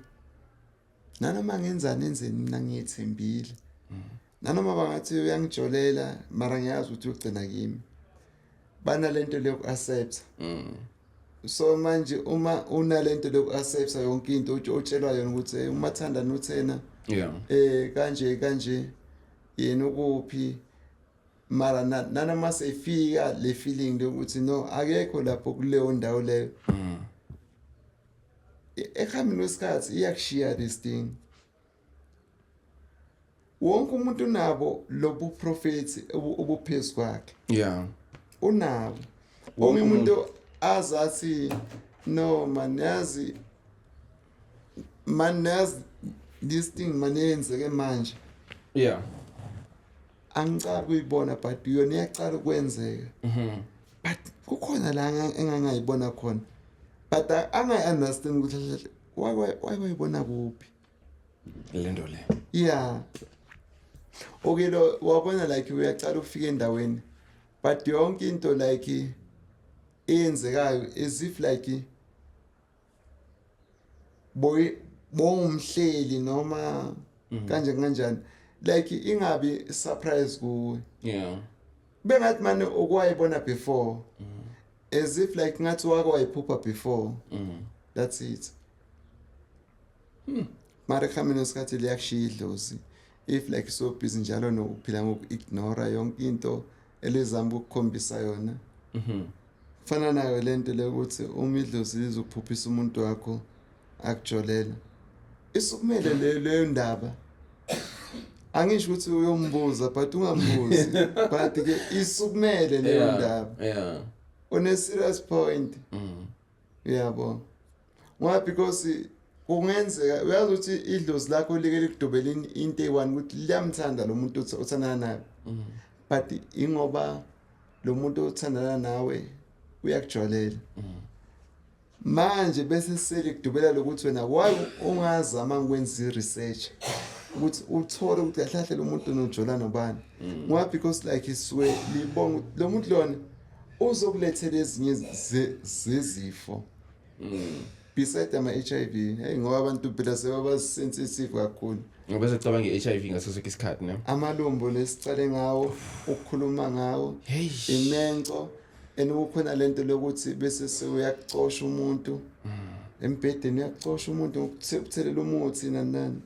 nanoma ngenzani enzeni, mina ngiyethembile, nanoma bangathi uyangijolela, mara ngiyazi ukuthi ugcina kimi. Banalento leyo accept. So manje uma unalento leyo accept yonke into utshelwa yona ukuthi umathanda nothena, kanje kanje, yena ukuphi, mara nanoma sefika le feeling lokuthi no, akekho lapho kuleyo ndawo leyo, ekuhambeni kwesikhathi iyakushiya this thing. Wonke umuntu unabo lobu prophet obuphezu kwakhe. Unabo. Wonke Omunye umuntu azathi no man, yazi man, yazi this thing man yenzeke manje. Angicali ukuyibona, but yona iyacala ukwenzeka, but kukhona la engangayibona khona, but angayi-understand ukuthi kahle kahle wayibona kuphi lento le. Yeah, okay, lo wabona like uyacala ukufika endaweni, but yonke into like eyenzekayo as if like boy bongumhleli noma kanje kanjani, like ingabi surprise kuwe, bengathi mane okwayibona before, as if like ngathi wake wayiphupha before. That's it. Mara ekuhambeni kwesikhathi liyakushiya idlozi if like so busy njalo nokuphila ngoku-ignora yonke into elizama ukukhombisa yona. Fana nayo lento le ukuthi uma idlozi lizokuphuphisa umuntu wakho akujolela, isukumele leyo ndaba. Angisho ukuthi uyombuza, but ungambuzi, but ke isukumele leyo ndaba on a serious point. Uyabo, ngoba because kungenzeka uyazi ukuthi idlozi lakho like likudobela into eyi-one ukuthi liyamthanda lo muntu othandana naye, but ingoba lo muntu othandana nawe uyakujolela manje, bese selikudubela lokuthi wena why ungazama ukwenza i-research ukuthi uthole ukuthi kahle kahle lo muntu unojola nobani, ngoba because like isuke libonga ukuthi lo muntu lona uzokulethela ezinye zezifo beside ama-HIV. Hey, ngoba abantu phela sebaba sensitive kakhulu. Ngoba secabanga i-HIV ngaso sonke isikhathi, ne? Amalumbo lesicale ngawo ukukhuluma ngawo, Hey. imenco, and kukhona lento lokuthi bese sewuyakucosha umuntu embhedeni, uyakucosha umuntu ngokuthelela umuthi, nani nani.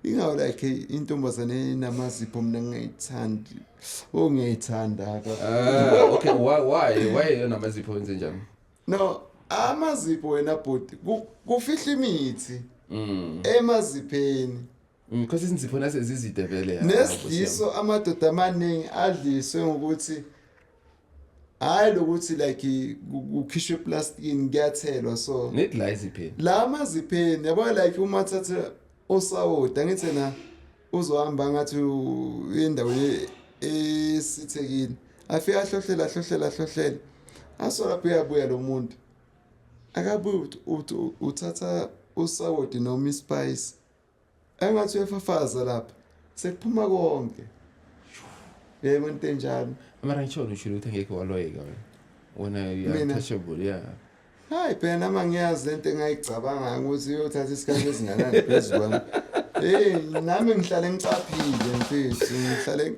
Ingawo like intombazane enamazipho mina ngingayithandi. Oh, ngiyayithanda. Ah, okay, why yona amazipho wenze njani? No, amazipho wena bhuti kufihla imithi emazipheni. Because izinzipho nase zizide vele, ya. Nesidliso, amadoda amaningi adliswe ngokuthi hayi lokuthi like kukhishwe eplastikini, kuyathelwa so. Net la ezipheni. La mazipheni, yabo, like uma thatha osawoti, angithi na uzohamba ngathi endaweni esithekile, afike ahlohlela, ahlohlela, ahlohlela, aso lapho uyabuya lo muntu akabuyi, uthi uthatha usawoti noma ispice, engathi uyafafaza lapha, sekuphuma konke, yebo, into enjalo. Mara ngitsho ushilo ukuthi angekhe waloyeka wena. Wena you are Mina? untouchable, yeah. Hayi phela, nama ngiyazi lento engayicabanga ukuthi iyothatha isikhathi esinganani phezu kwami. Hey, nami ngihlale ngicaphile mfethu, ngihlale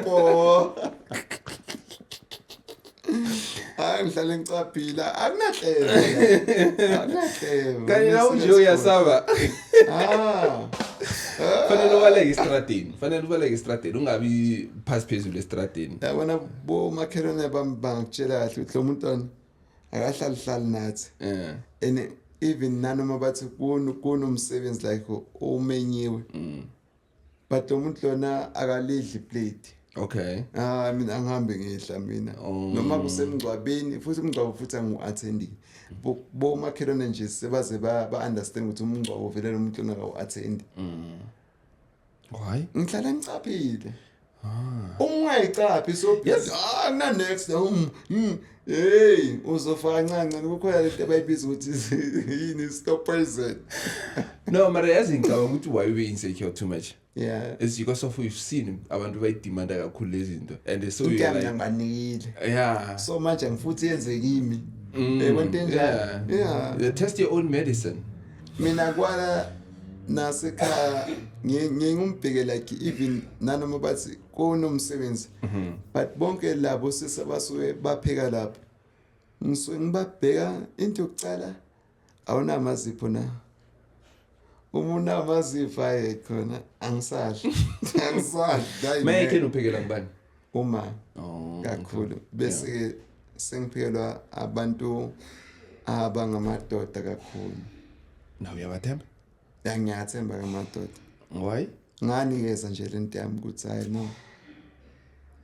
po. Hayi, ngihlale ngicaphile, akunahlebo. Akunahlebo. Kanye nawe nje uyasaba. Ah. Fanele ubaleke estradini. Fanele ubaleke estradini, ungabi phasi phezulu estradini. Yabona bo makhelwane bami bangakutshela kahle ukuthi lo muntu akahlali hlali nathi. And even nanoma bathi kunomsebenzi like umenyiwe, but lo muntu lona akalidli plate. Okay. Ah, mina angihambe ngidla mina. Oh. Noma kusemngcwabeni, futhi umngcwabo futhi angiwu-attendi. Bomakhelwane nje sebaze ba-understand ukuthi umngcwabo vele lo muntu lona akawu-attendi. Why? Ngihlala ngicaphile. Uma ungayicaphi so Yes. ah na next hey, uzofa kancane kancane, kukhona lento abayibiza ukuthi yini, stop poison. No, mara yazi, ngicabanga ukuthi why we insecure too much is because of we've seen abantu bayidemanda kakhulu lezi zinto and so Into you're yami like ngibanikile. So manje ngifuthi yenze kimi. Yebo, into enjalo. Yeah. Test your own medicine. Mina kwala nasekhaya ngiye ngumbheke, like even nanoma bathi kunomsebenzi, but bonke labo sesabasuke bapheka lapho, ngisuke ngibabheka. Into yokucala, awunamazipho na? Uma unamazipho, aye khona angisadli, angisadli. Hayi, Maye ngeke. Khe uphekela ngubani? Uma Oh. kakhulu, bese sengiphekelwa abantu abangamadoda kakhulu. Naw, uyabathemba? Ya, ngiyathemba kamadoda. Why? Nganikeza nje lento yami ukuthi hayi no,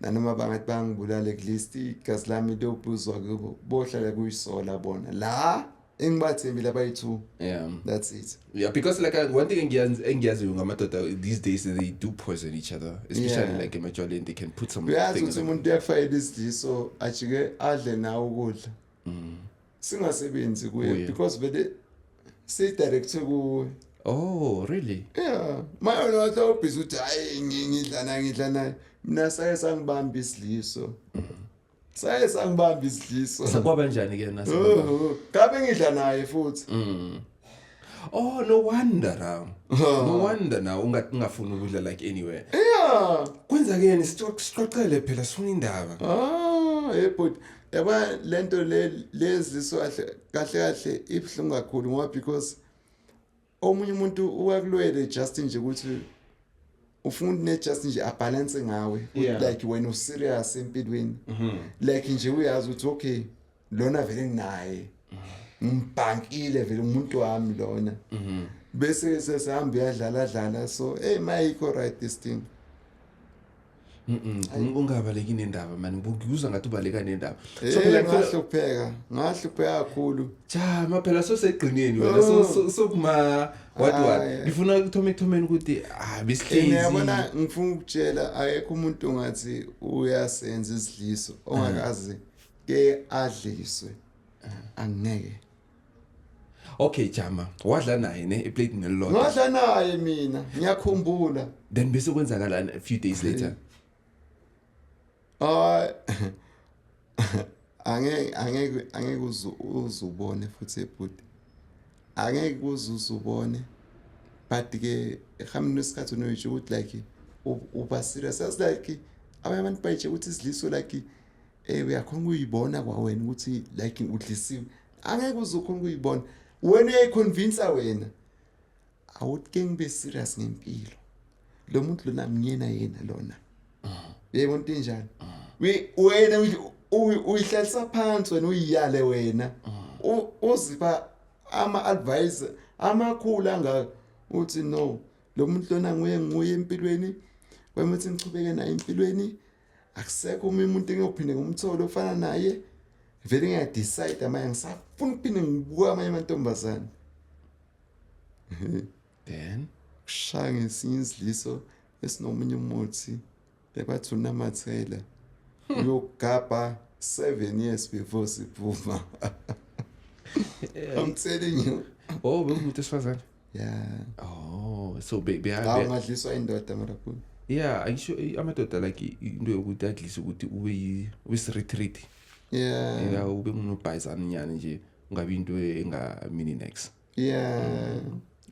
nanoma bangathi bangibulala, at least igazi lami liyobuzwa kubo, bohlala kuyisola bona la engibathembile abayi-two. That's it. Yeah, because like one thing engiyaziyo ngamadoda these days, they do poison each other, especially like emajwaleni, they can put some Uyazi thing ukuthi umuntu uyakufakela isidliso, ajike adle nawe ukudla, singasebenzi kuye. Kuye. Because vele siyidirecthe kuwe. Oh, really? Yeah, maye wena wathi awubhizi ukuthi hayi, ngidla naye, ngidla naye. Mina saye sangibamba isidliso, saye sangibamba isidliso. Sakwaba njani ke nasa? Oh, ngabe ngidla naye futhi. Oh, no wonder now. No wonder now ungafuni ukudla like anywhere. Kwenzakeni? Sixoxele phela, sifuna indaba. Ah, hey but yaba lento le lezliso kahle kahle kahle ibhlungu kakhulu, ngoba because omunye umuntu uyakulwele just nje ukuthi ufuna ne just nje abalance ngawe ukuthi like wena userious empilweni, like nje uyazi ukuthi okay, lona vele nginaye, ngibhankile vele, umuntu wami lona, bese sesihamba uyadlala dlala. So hey, mayikho right this thing. Ungabaleki nendaba man, ngikuzwa ngathi ubaleka nendaba. So so phela ngahlupheka, ngahlupheka kakhulu. Cha, phela so segqineni wena, so so kuma what what. Ah, yeah. Ngifuna ukuthoma ekuthomeni ukuthi ah, besihlezi. Yabona, ngifuna ukutshela, akekho umuntu ongathi uyasenza isidliso ongakaze ke adliswe, angeke. Okay, jama. Wadla naye ne eplate nelilodwa. Ngadla naye mina, ngiyakhumbula. Then bese kwenzakalani a few days later? Hayi, angeke, angeke, angeke uzubone futhi ebhuti, angeke uze uzubone, but ke ehambeni kwesikhathi unoyitsho ukuthi like uba serious as like abanye abantu bayitshe ukuthi isidliso like uyakhona ukuyibona kwawena ukuthi like udlisiwe. Angeke uze ukhona ukuyibona wena, uyayiconvince wena awuthi ke ngibe serious ngempilo, lo muntu lona ngiyena yena lona, yebo, into enjalo. Wena uyihlalisa phansi wena, uyiyale wena, uzipha ama-advice amakhulu angaka, uthi no, lo muntu lona nguye, nguye empilweni kwami, uthi ngichubeke naye empilweni, akusekho omunye umuntu engiyophinde ngumthole ofana naye. Vele ngiyadecide manje, ngisafuna ukuphinde ngibuka amanye amantombazane. Then Kushaya ngesinye isidliso esinomunye umuthi ebathi unamathela, uyogabha 7 years before siphuma, I'm telling you. Oh, bekumuntu esifazane. Yeah. Oh, so be Hawu, ngadliswa indoda mara. Yeah, angisho amadoda like into yokuthi adlise ukuthi ube retreat. Yeah, ube ngunobhayizana nyani nje, ungabi into enga mini next.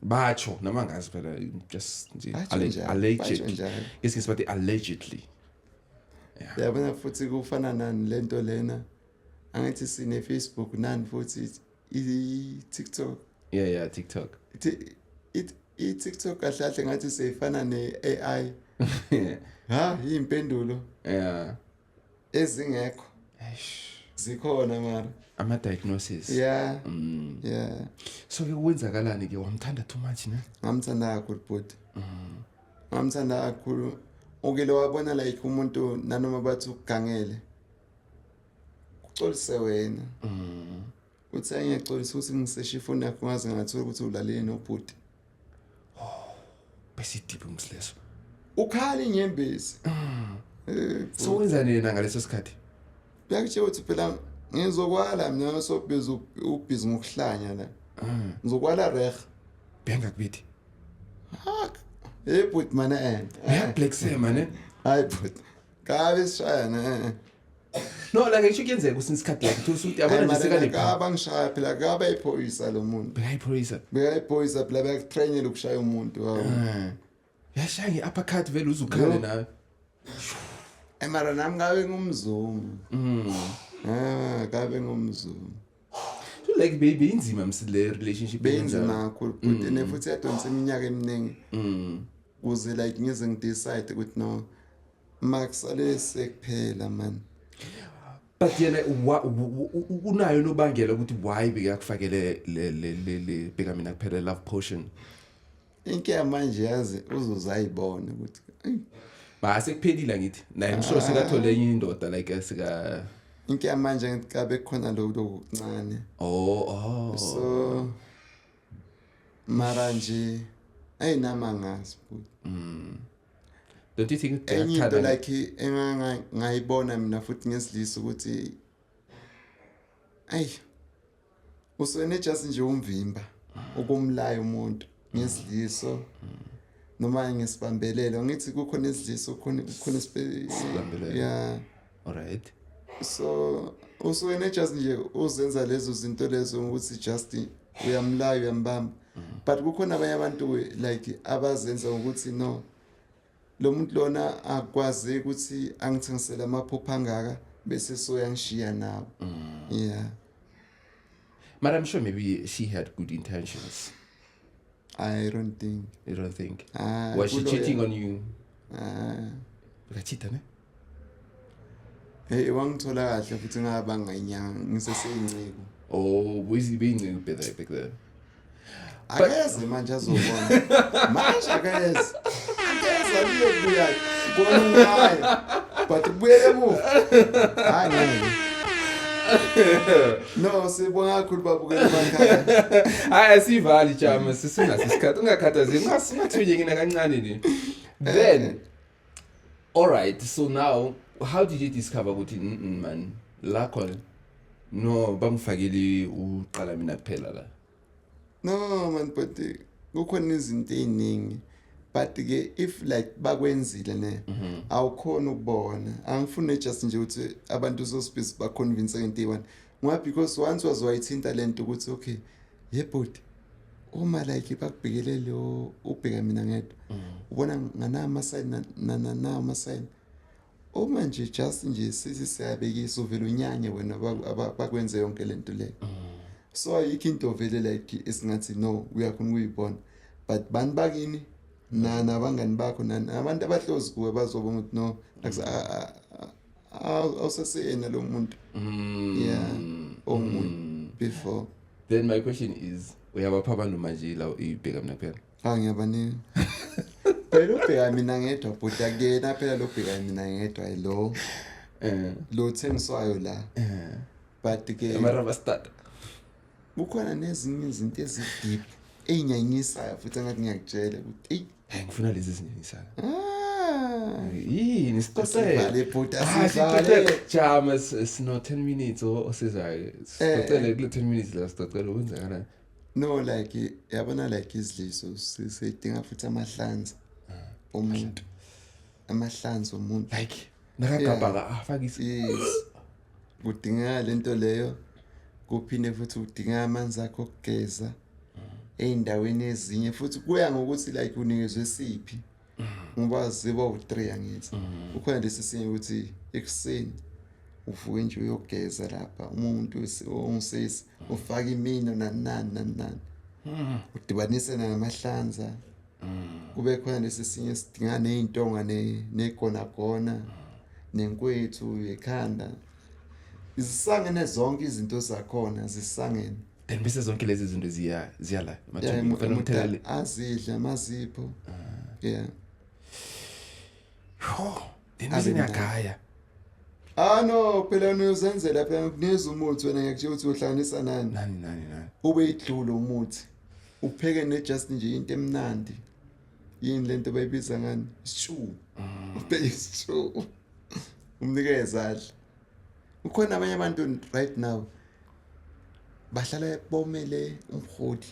Batsho noma ngazi phela, just nje Batsho njalo, allegedly. batsho njalo. Ngesinye bathi allegedly. Yabona futhi kufana nani lento lena, angithi sine Facebook nani futhi i-TikTok. Yeah, TikTok. I-TikTok kahle kahle ngathi seyifana ne-AI, ha, impendulo ezingekho Eish. zikhona mara. Ama diagnosis. Yeah. So ke kwenzakalani ke, wamthanda too much ne? Ngamthanda kakhulu bhuti, ngamthanda kakhulu. Ukile wabona like umuntu nanoma bathi ukugangele, uxolise wena. Uthi angiyaxolisa ukuthi ngiseshe ifoni yakho, ngaze ngathola ukuthi ulalele nobhuti. Bese deep umsileso. Ukhala inyembezi. So wenzani yena ngaleso sikhathi? Uyakutshela ukuthi phela ngizokwala mina, sobhizi ubhizi ngokuhlanya la. Ngizokwala reh. Bengakubiti. Hey bhuti mana Uyablexema ne? Hayi bhuti. Kabe sishayana. No, like ngisho kuyenzeka kusinye isikhathi like uthi usuthi yabona nje sekane. Kaba ngishaya phela, kaba iphoyisa lo muntu. Bekayiphoyisa. Bekayiphoyisa phela, bekakutrainela ukushaya umuntu wawo. Yashaya nge-uppercut vele uzukhale Yo. nawe. Mara nami ngabe ngumzungu. Ah, kabe ngumzungu. So like baby inzima msile relationship. Benzima kakhulu bhuti, ne futhi yadonsa iminyaka eminingi. Kuze like ngize ngidecide ukuthi no, Max alese kuphela man. But yena unayo nobangela ukuthi why bekakufakele le bheka mina kuphela love potion? Inkinga manje yazi uzozayibona ukuthi "Eyi, Ba sekuphelile ngithi naye, I'm sure sekathole enye indoda like sika. Inkinga manje ngithi kabe khona lokhu lokuncane. Oh. So mara nje ayinama ngazi futhi. Don't you think Enye into like engangayibona mina futhi ngesilisa ukuthi ayi usene just nje umvimba ukumlaya umuntu ngesidliso noma ngesibambelelo, ngithi kukhona isidliso, kukhona Isibambelelo. Yeah. All right. So usuke just nje uzenza lezo zinto lezo ukuthi just uyamlaya, uyambamba, but kukhona abanye abantu like abazenza ukuthi no, lo muntu lona akwazi ukuthi angithengisele amaphupho angaka bese soyangishiya nawo, yeah. But I'm sure maybe she had good intentions. I don't think. You don't think? Ah, Was she kuloya- cheating on you? Ah. Bekachita ne? Hey, wangithola kahle futhi ngabanga inyanga ngiseseyinciko. Oh, busy being back there. Akeze manje azobona manje, akeze, akeze aliyobuya kona ngaye, but kubuyele emuva, hayi ngeke. No, sibonga kakhulu babukela emakhaya. Hayi, asivali jama, sisinaso isikhathi, ungakhathazeki, ungathunyeki nakancane ne. Then all right, so now how did you discover ukuthi man la khona no bangifakele uqala mina kuphela la? No man, but kukhona izinto ey'ningi, but ke if like bakwenzile ne, awukhona ukubona. Angifuni just nje ukuthi abantu sosibhizi baconvince ngento eyi-one, ngoba because once waze wayithinta le nto ukuthi okay yebhuti, uma like bakubhekele lo ubheka mina ngedwa, ubona nganama-sign nanama-sign, uma nje just nje sithi siyabekisa, uvele unyanye wena bakwenze yonke lento leyo. So ayikho into vele like esingathi no, uyakhona ukuyibona, but bantu bakini na nabangani bakho nabantu abahlozi kuwe bazobona ukuthi no, awusaseyena lo muntu, yeah, omunye before. Then my question is, uyabapha abantu manje la ibheka mina kuphela? Ah, ngiyabanika phela ubheka mina ngedwa bhuti, akuyena phela lo bheka mina ngedwa lo lo thengiswayo la, but ke Amaraba start. Kukhona nezinye izinto ezi-deep ey'nyanyisayo futhi engathi ngiyakutshela ukuthi eyi. Hayi, ngifuna lezi ezinyanyisayo. Ah. Yini, sixoxele. Asivale bhuti, Ah, asivale. sixoxele. Jama, sino 10 minutes osizayo. Sixoxele kule 10 minutes la, sixoxele kwenzakalani. No, like yabona like izidliso sidinga futhi amahlanza omuntu, amahlanza omuntu. Like nakagabha ka afake isi. Yes, kudingeka lento leyo, kuphinde futhi kudingeka amanzi akho okugeza ey'ndaweni ezinye futhi, kuya ngokuthi like unikezwe siphi, ngoba ziba u-three angithi. Kukhona lesi sinye ukuthi ekuseni uvuke nje uyogeza lapha, umuntu ongisesi ufaka imino nani nani nani nani, udibanise namahlanza. Kube khona lesi sinye sidinga ney'ntonga negonagona nenkwethu yekhanda, zisangene zonke izinto zakhona, zisangene. Then bese zonke lezi zinto ziya la Yeah, emathuneni. Kufanele umuntu umthelele. azidle amazipho, yeah. Yo, then bese ngiyagaya. Ah no, phela uyozenzela phela ngikunikeza umuthi wena, ngiyakutshela ukuthi uhlanganisa nani. Nani nani nani. Ube idlulo umuthi. Upheke ne just nje into emnandi. Yini lento bayibiza ngani? Stew. Upheke stew. Umnikeze adle. Kukhona abanye abantu right now bahlala bomele umholi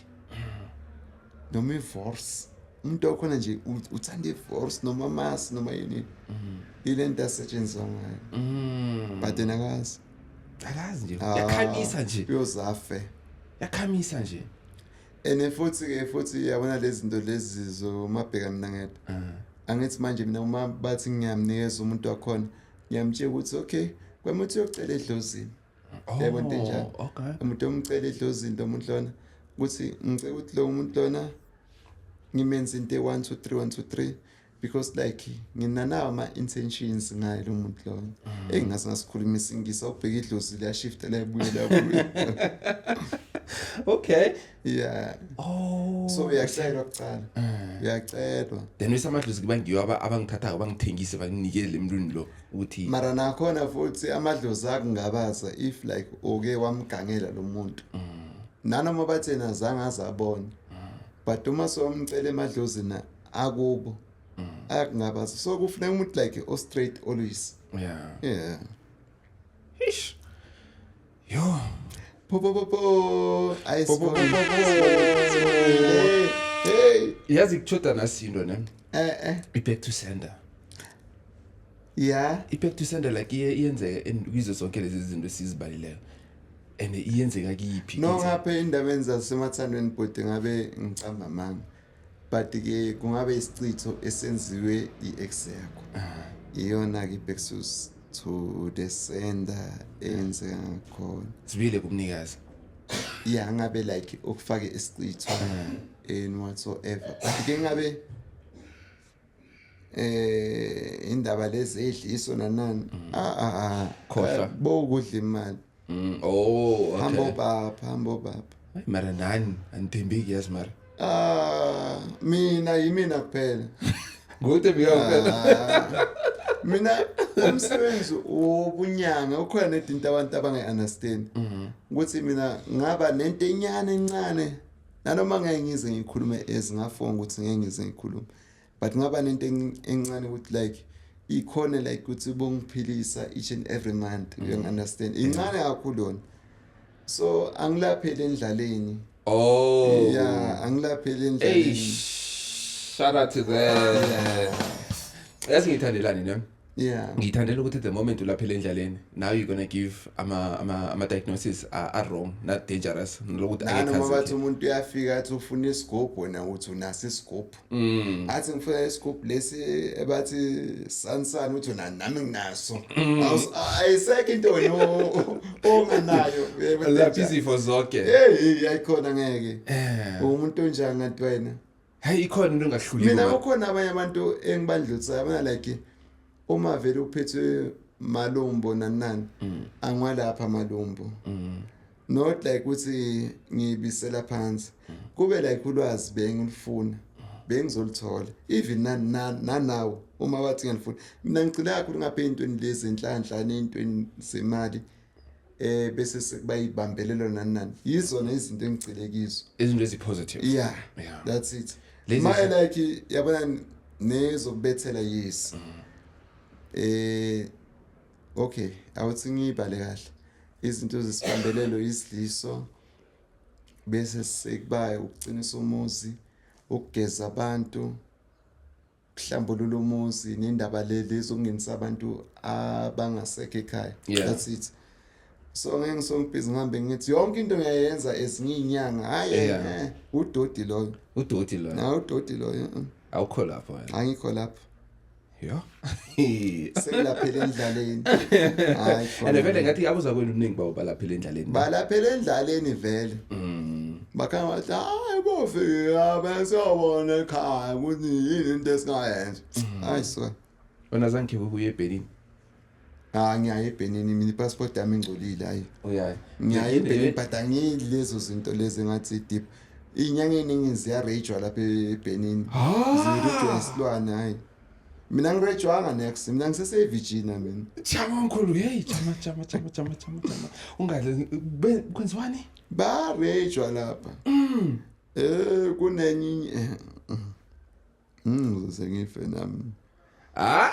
noma i-wors. Umuntu okhona nje uthanda i-wors noma amasi noma yini. Ile nto asetshenziswa ngayo. But yena akazi. Akazi nje. Ah, Yakhamisa nje. Uyozafe. Yakhamisa nje. And futhi ke futhi yabona lezi zinto lezi zomabheka mina ngedwa. Angithi manje mina uma bathi ngiyamnikeza umuntu wakhona, ngiyamtshela ukuthi okay, kwami uthi uyocela edlozini. Yebo, into enjalo. Umuntu omcela edlozini lo muntu lona ukuthi ngicela ukuthi lo muntu lona ngimenze into 1 2 3 1 2 3 because like nginanawo ama intentions ngaye lo muntu lona. Engingase ngasikhuluma isingisi, awubheka idlozi liyashifta liyabuya liyabuya. Yeah. Oh. So uyacelwa kuqala. Uyacelwa. Then bese amadlozi kuba ngiyo abangithathako bangithengise banginikele emntwini lo ukuthi Mara nakhona futhi amadlozi akungabaza if like uke wamgangela lo muntu. Nanoma bathe azange azabona. But uma sowamcela emadlozini akubo ayakungabaza. So kufuneka umuntu like o straight always. Yeah. Ish. Yo. Po po po po. Ayi Po, po, po, po, po. Hey. Hey. Yazi kuchoda nasinto ne. Eh eh. I-back to sender. I-back to sender like iye iyenzeka kizo zonke lezi zinto esizibalileyo. And iyenzeka kiphi? No, ngapha endabeni zasemathandweni bhuti ngabe ngicamba manga. But ke kungabe isichitho esenziwe i-ex yakho. Iyona ke back to the sender eyenzeka ngakhona. Sibile kumnikazi. Yeah, ngabe like ukufake isichitho in whatsoever. But ke ngabe indaba lezi edliso nanani ah ah ah Khohlwa. Bokudla imali. Oh, okay. Hambo baba, hambo baba. Hayi mara nani anithembeki yazi mara. Ah, mina yimina kuphela. Ngokuthembeka kuphela. Ah, mina umsebenzi wobunyanga ukhona nedinto abantu abangayi-understand ukuthi mina ngaba nento enyane encane nanoma ngeke ngize ngikhulume ezingafonga ukuthi ngeke ngize ngikhulume, but ngaba nento encane ukuthi like ikhona like ukuthi bongiphilisa each and every month, you understand? Incane kakhulu yona, so angilapheli endlaleni. Oh. Yeah, angilapheli Hey, endlaleni. shout out to that. Yazi ngithandelani ne? Yeah. Ngithandela ukuthi the moment ulaphela endlaleni, now you're going to give ama diagnosis are wrong, not dangerous. Lokuthi Nanoma angekhazi. bathi umuntu uyafika athi ufuna isigubhu, wena uthi unaso isigubhu. Athi ngifuna isigubhu lesi ebathi sansani, uthi una nami nginaso. Ayisekho into wena onganayo. Yebo, Lapha izifo zonke. Hey, ayikhona ngeke. Umuntu onjani ngathi wena? Hey, ikhona into engahluli. Mina kukhona abanye abantu engibandlutsayo abana like uma vele uphethwe malumbo nani nani, angwalapha malumbo. Not like ukuthi ngibisela phansi. Kube like ulwazi bengilufuna, bengizoluthola. Even nanawo uma bathi ngiyalifuna. Mina ngigcina kakhulu ngapha ey'ntweni lezi enhlanhla ney'ntweni zemali. Bese sekubayibambelelo nani nani. Yizona izinto engigcile kizo. Izinto ezi-positive. Yeah. Yeah. That's it. Lezi My like yabona nezokubethela, yes. Okay, awuthi ngiyibhale kahle. Izinto zesibambelelo isidliso bese sekuba ukuqinisa umuzi, ukugeza abantu, ukuhlambulula umuzi nendaba lezi zokungenisa abantu abangasekho ekhaya. That's it. So ngeke ngisongibhizi ngihambe ngithi yonke into ngiyayenza ezingiyinyanga. Hayi, udoti loyo. Udoti loyo. Na udoti loyo. Awukho lapho wena. Angikho lapho. Yo. Sekuyaphela endlaleni. Hayi khona. And vele ngathi abuza kwenu uningi bawo balaphela endlaleni. Balaphela endlaleni vele. Bakhanga bathi hayi bofika besiyobona ekhaya ukuthi yini into esingayenza. Hayi so. Wena zange ubuye eBenin? Ah, ngiyaye eBenin, mina ipassport yami ingcolile hayi. Uyaye. Ngiyaye eBenin but angiyidli lezo zinto lezi ngathi deep. Inyanga eningi ziyarejwa lapha eBenin. Zirejwa isilwane hayi. Mina ngirejwanga next, mina ngisese-Virginia mina. Jama mkhulu, hey, jama jama jama jama jama jama. Ungadle kwenziwani? Barejwa lapha. Kunenye ngizoze ngife nami. Ah,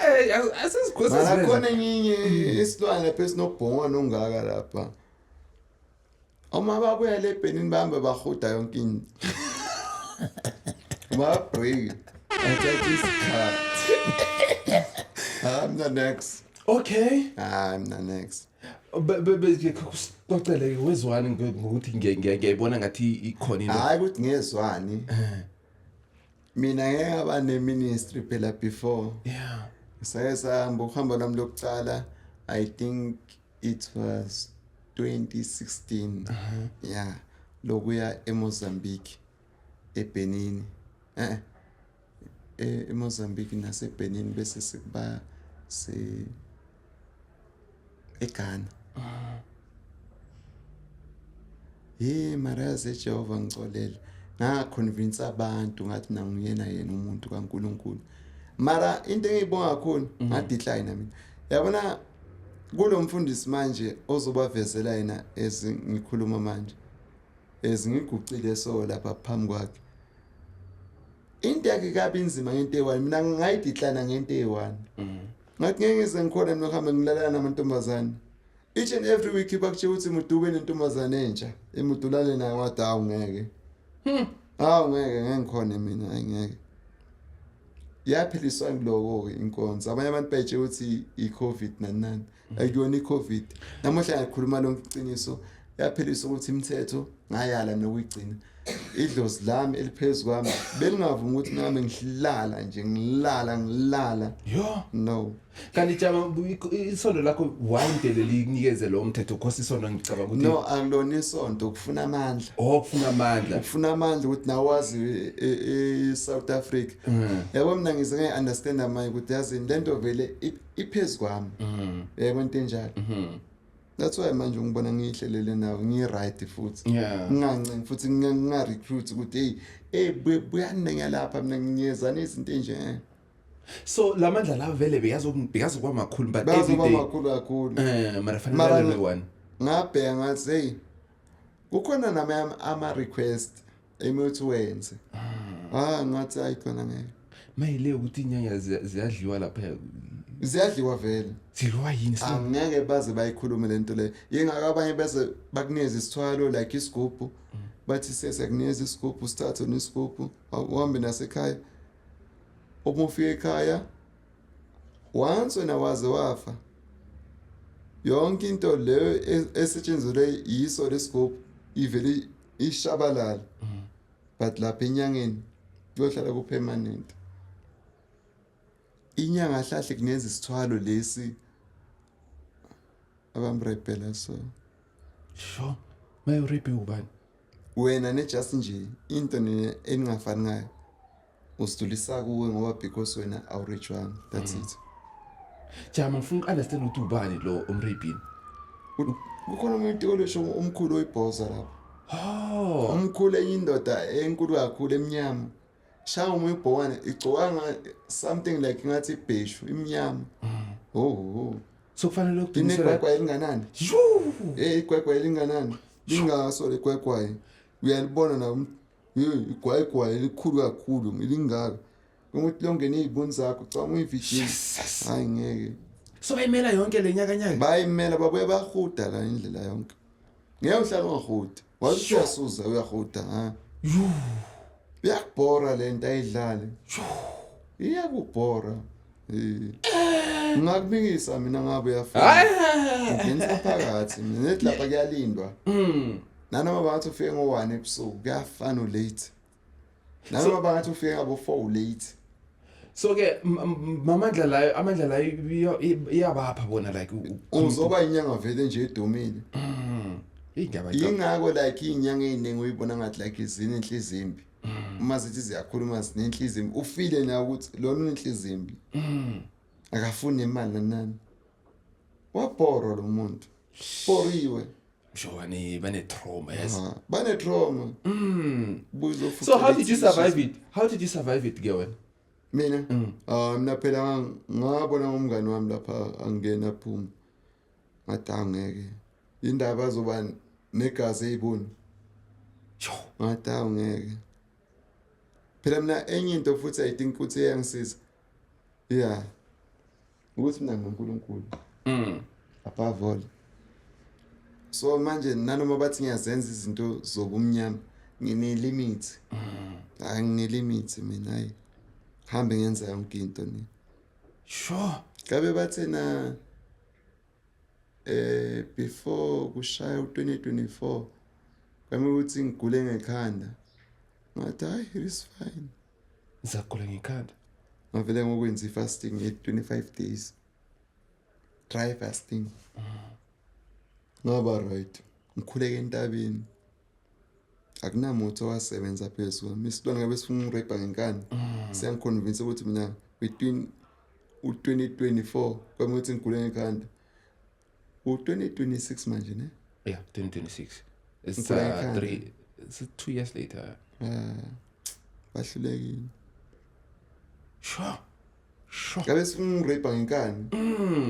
asizikhosi. Mara khona enye isilwane lapha esinobhongwane ongaka lapha. Uma babuya le Benin bahambe bahuda yonke into. Ba-break. Athatha isikhathi. I'm the next. Okay. I'm the next. Be kusixoxele wezwani ngokuthi ngiyayibona ngathi ikhona into. Hayi ukuthi ngezwani. Mina ngeke ngaba ne-ministry phela before. Sake sahamba uhambo lwami lokucala, I think it was 2016. Yeah, lokuya eMozambique, eBenin. eMozambique naseBenin bese sikuba se eGhana. Hey mara Jehova ngixolele. Nga-convince abantu ngathi mina nguyena yena umuntu kaNkuluNkulu. Mara into engiyibonga kakhulu nga-decline mina. Yabona kulo mfundisi manje ozobavezela yena ezingikhuluma manje. Ezingigucile so lapha phambi kwakhe. Into yakhe kabi inzima ngento eyi-one, mina ngayi-decline ngento eyi-one. Ngathi ngeke ngize ngikhona mina ukuhambe ngilalana namantombazane. Each and every week bakutshela ukuthi mudube nentombazane entsha, emudulale nayo, ngathi hawu ngeke. Hawu ngeke, ngeke ngikhone mina, hayi ngeke. Yapheliswa kuloko inkonzo. Abanye abantu bayitshela ukuthi i-COVID nani nani. Akuyona i-COVID. Namuhla ngiyakhuluma lonke iqiniso. Yapheliswa ukuthi imithetho ngayala nokuyigcina. Idlozi lami eliphezulu kwami belingavumi ukuthi nami ngihlala nje ngilala ngilala. Yo. No. Kanti jama, isondo lakho wayintele linikeze lo mthetho because isondo ngicabanga ukuthi No, angilona isonto, kufuna amandla. Oh, kufuna amandla. Ufuna amandla ukuthi nawe wazi e-South Africa. Yabo mina ngize ngiyi-understand manje ukuthi yazini lento vele iphezu kwami. Yebo, into enjalo. That's why manje ngibona ngiyihlelele nawe ngi-right futhi. Ngingancengi futhi nginga-recruit ukuthi hey hey buyani ngiyalapha mina ngiyezana izinto enje. So lamandla la vele bekazokuba makhulu but every Bazoba day. makhulu kakhulu. Mara fanele Mara lalele one. Ngabheka ngathi hey kukhona nami ama request emuthi wenze. Ah, ngathi hayi khona ngeke. Mayile ukuthi inyanya ziyadliwa lapha. Ziyadliwa vele. Zidliwa yini? Angeke baze bayikhulume lento le. Yingakho abanye bese bakunikeza isithwalo like isigubhu. Bathi sesiyakunikeza isigubhu, sithathe nesigubhu uhambe nasekhaya. Uma ufika ekhaya once wena waze wafa, yonke into leyo esetshenziselwe yiso lesigubhu ivele ishabalala. But lapha enyangeni kuyohlala ku-permanent. Inyanga hlahle kunenza isithwalo lesi abamrepela so. Sure. Maye urape ubani? Wena ne just nje into eningafani ngayo usidulisa kuwe ngoba because wena awurejwanga, that's it. Jama, ngifuna uku-understand ukuthi ubani lo omrapini. Kukhona umuntu olesho omkhulu oyibhoza lapha. Oh. Omkhulu, enye indoda enkulu kakhulu emnyama. Shaya uma ibhokwane igcoka nga something like ngathi ibheshu imnyama. Oh. So kufanele ukudumisela. Inegwegwa elinganani? Yoo. Eh, igwegwa elinganani? Lingaso legwegwa. Uyalibona na igwegwa elikhulu kakhulu lingaka. Ukuthi longena izibuni zakho cha uyivision. Jesus. Hayi ngeke. So bayimela yonke le nyaka nyaka. Bayimela babuye bahuda la indlela yonke. Ngeke uhlale ungahudi. Wathi uyasuza uyahuda ha. Yoo. Uyakubhora lento ayidlale. Iyakubhora. Eh. Ngakubikisa mina ngabe uyafuna. Hayi. Ngenza phakathi mina nethi lapha kuyalindwa. Nanoma bangathi ufike ngo1 ebusuku kuyafana late. Nanoma bangathi ufike ngabo 4 late. So ke mamandla layo, amandla layo iyabapha bona like Uzoba inyanga vele nje edumile. Indaba. Ingakho like inyanga eziningi uyibona ngathi like izinenhliziyo imbi. Uma zithi ziyakhuluma zinenhliziyo imbi, ufile na ukuthi lona unenhliziyo imbi. Akafuni imali nani. Wabhora lo muntu. Boriwe. Sure, bane trauma, yes. Bane trauma. Buzo. So how did you survive it? How did you survive it, ke wena? Mina ah, mina phela ngabona umngani wami lapha angena phuma, ngathi angeke indaba azoba negazi eyibuni. Sho. Ngathi awungeke phela. Mina enye into futhi, I think ukuthi iyangisiza, yeah, ukuthi mina ngoNkulunkulu above all. So manje nanoma bathi ngiyazenza izinto zobumnyama, ngine-limit. Hayi, ngine-limit mina. Hayi, hambe ngenza yonke into ni. Ngabe bathena before kushaya u2024 kwami ukuthi ngigule ngekhanda, ngathi hayi, it is fine. Ngizagula ngekhanda. Ngavele ngokwenza i-fasting ye-25 days, dry fasting, ngaba right. Ngikhuleke entabeni, akunamuthi owasebenza phezu kwami. Isilwane ngabe sifuna ungirape ngenkani, siyangiconvince ukuthi mina between u-2024 kwami ukuthi ngigule ngekhanda, u-2026 manje ne. Yeah, 2026. It's Ngigula ngekhanda. 3, it's 2 years later. Ah, bahlulekile. Sure. Ngabe sifuna ungirape ngenkani.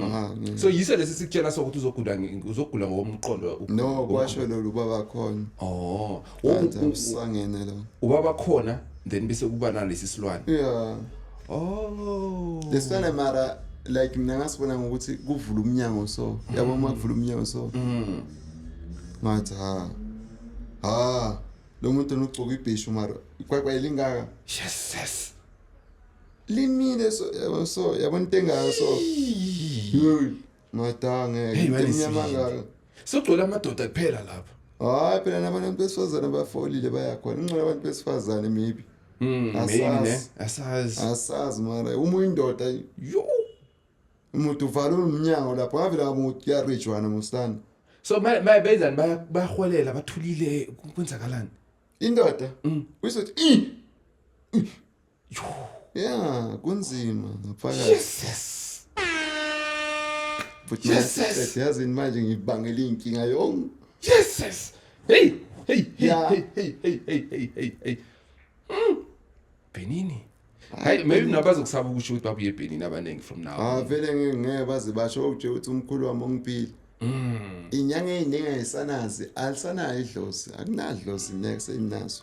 Aha, So yiso lesi sikutshela sokuthi uzogula uzogula ngokomqondo. No, kwasho lolu baba khona. Oh. Kanti awusangene lo. Ubaba khona, then bese kuba nalesi silwane. Yeah. Oh. Lesifana mara like mina ngasibona ngokuthi kuvula umnyango, so yabo, uma kuvula umnyango so ngathi ha ha, lo muntu onugcoka ibheshu mara ikwakwa lingaka. Yes. Limile so, yabo, so yabona into engaka so. Hey, ngathi angeke. Hey, into man, emnyama isibindi. ngaka. Sogcwele amadoda kuphela lapha. Hayi phela, nabantu besifazane bafolile, bayakhona ingcono abantu besifazane maybe. Maybe ne. Asazi. Asazi. Asazi mara uma uyindoda, Yo. umuntu uvala umnyango lapho, ngavela ngabe kuyarejwana musana. So ma benzani? Bayaholela, bathulile, kwenzakalani? Indoda uyizothi i ya kunzima ngaphakathi. Yes. Futhi Yes. yazini manje ngibangela iy'nkinga yonke. Yes. Hey, hey, hey, hey, hey, hey, hey, hey, hey, hey. Benini. Hayi, maybe nabazokusaba ukusho ukuthi babuye eBenin abaningi from now. Ah, vele ngeke baze basho nje ukuthi umkhulu wami ongiphile. Inyanga ey'ningi ayisanazi, alisanayo idlozi, akunadlozi next elinazo.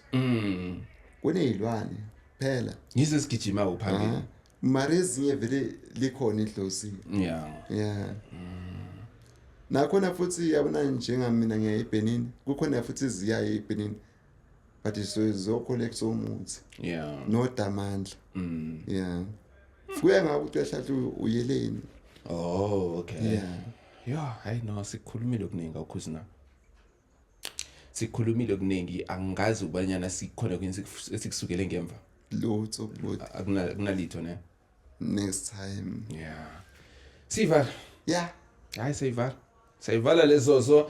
Kuney'lwane phela. Ngize sigijima uphambili. Ah, mara ezinye vele likhona idlozi. Yeah, nakhona futhi yabona, njengamina ngiya eBenin, kukhona futhi iziyayo eBenin, but zo-collect umuthi nodamandla. Yeah, kuya ngabe ukuthi uyahlahla uyeleni. Oh, okay. Yeah. Yeah, hayi no, sikhulumile okuningi awukhuzina. Sikhulumile okuningi, angazi ubanyana sikhona kuyini esikusukele ngemva. Lutho bhuti. Akuna kunalitho ne. Next time. Yeah. Sivala. Yeah. Hayi, siyivala. Siyivala lezo so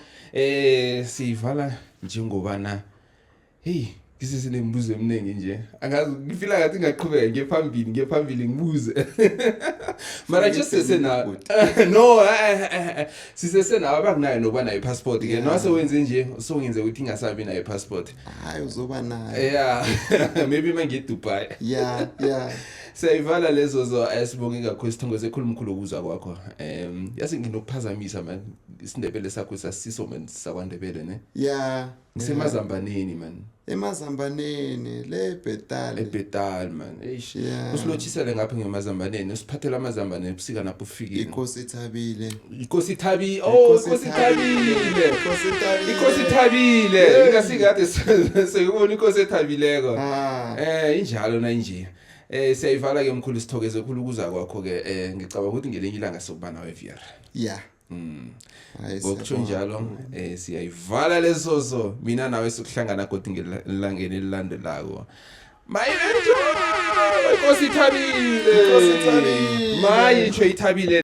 siyivala njengobana hey, ngisese nemibuzo eminingi nje. Angazi, ngifila ngathi ngaqhubeka ngiye phambili, ngiye phambili ngibuze. Mara just sesena no, sisesenawo abakunayo nokuba nayo i-passport ke. Noma wenze nje so ngenze ukuthi ingasabi nayo i-passport. Hayi, uzoba nayo. Yeah. Maybe mangiye Dubai. Yeah. Siyayivala lezo zo. Sibonge kakhulu, sithokoze khulu mkhulu ukuzwa kwakho. Yazi nginokuphazamisa man, isiNdebele sakho sasiso man, sakwaNdebele ne. Yeah. Ngisemazambaneni man. Emazambaneni le Bethal. eBethal man. Eish. Yeah. Usilotshisele ngapha ngemazambaneni, usiphathele amazambane ebusika napho ufikile. Inkosi ithabile. Inkosi ithabile. Oh, inkosi ithabile. Inkosi ithabile. Inkosi ithabile. Ingasikade sekubona inkosi ethabileko. Ah. Injalo na nje. Siyayivala ke mkhulu, sithokoze khulu ukuza kwakho ke. Ngicabanga ukuthi ngelinye ilanga sokuba nawe VR. Yeah. Hayi, Ngokutsho siyabonga. njalo siyayivala leso so mina nawe sokuhlangana kodwa ngelangeni elilandelako. Maye, inkosi ithabile. Inkosi ithabile. Maye, itsho ithabile.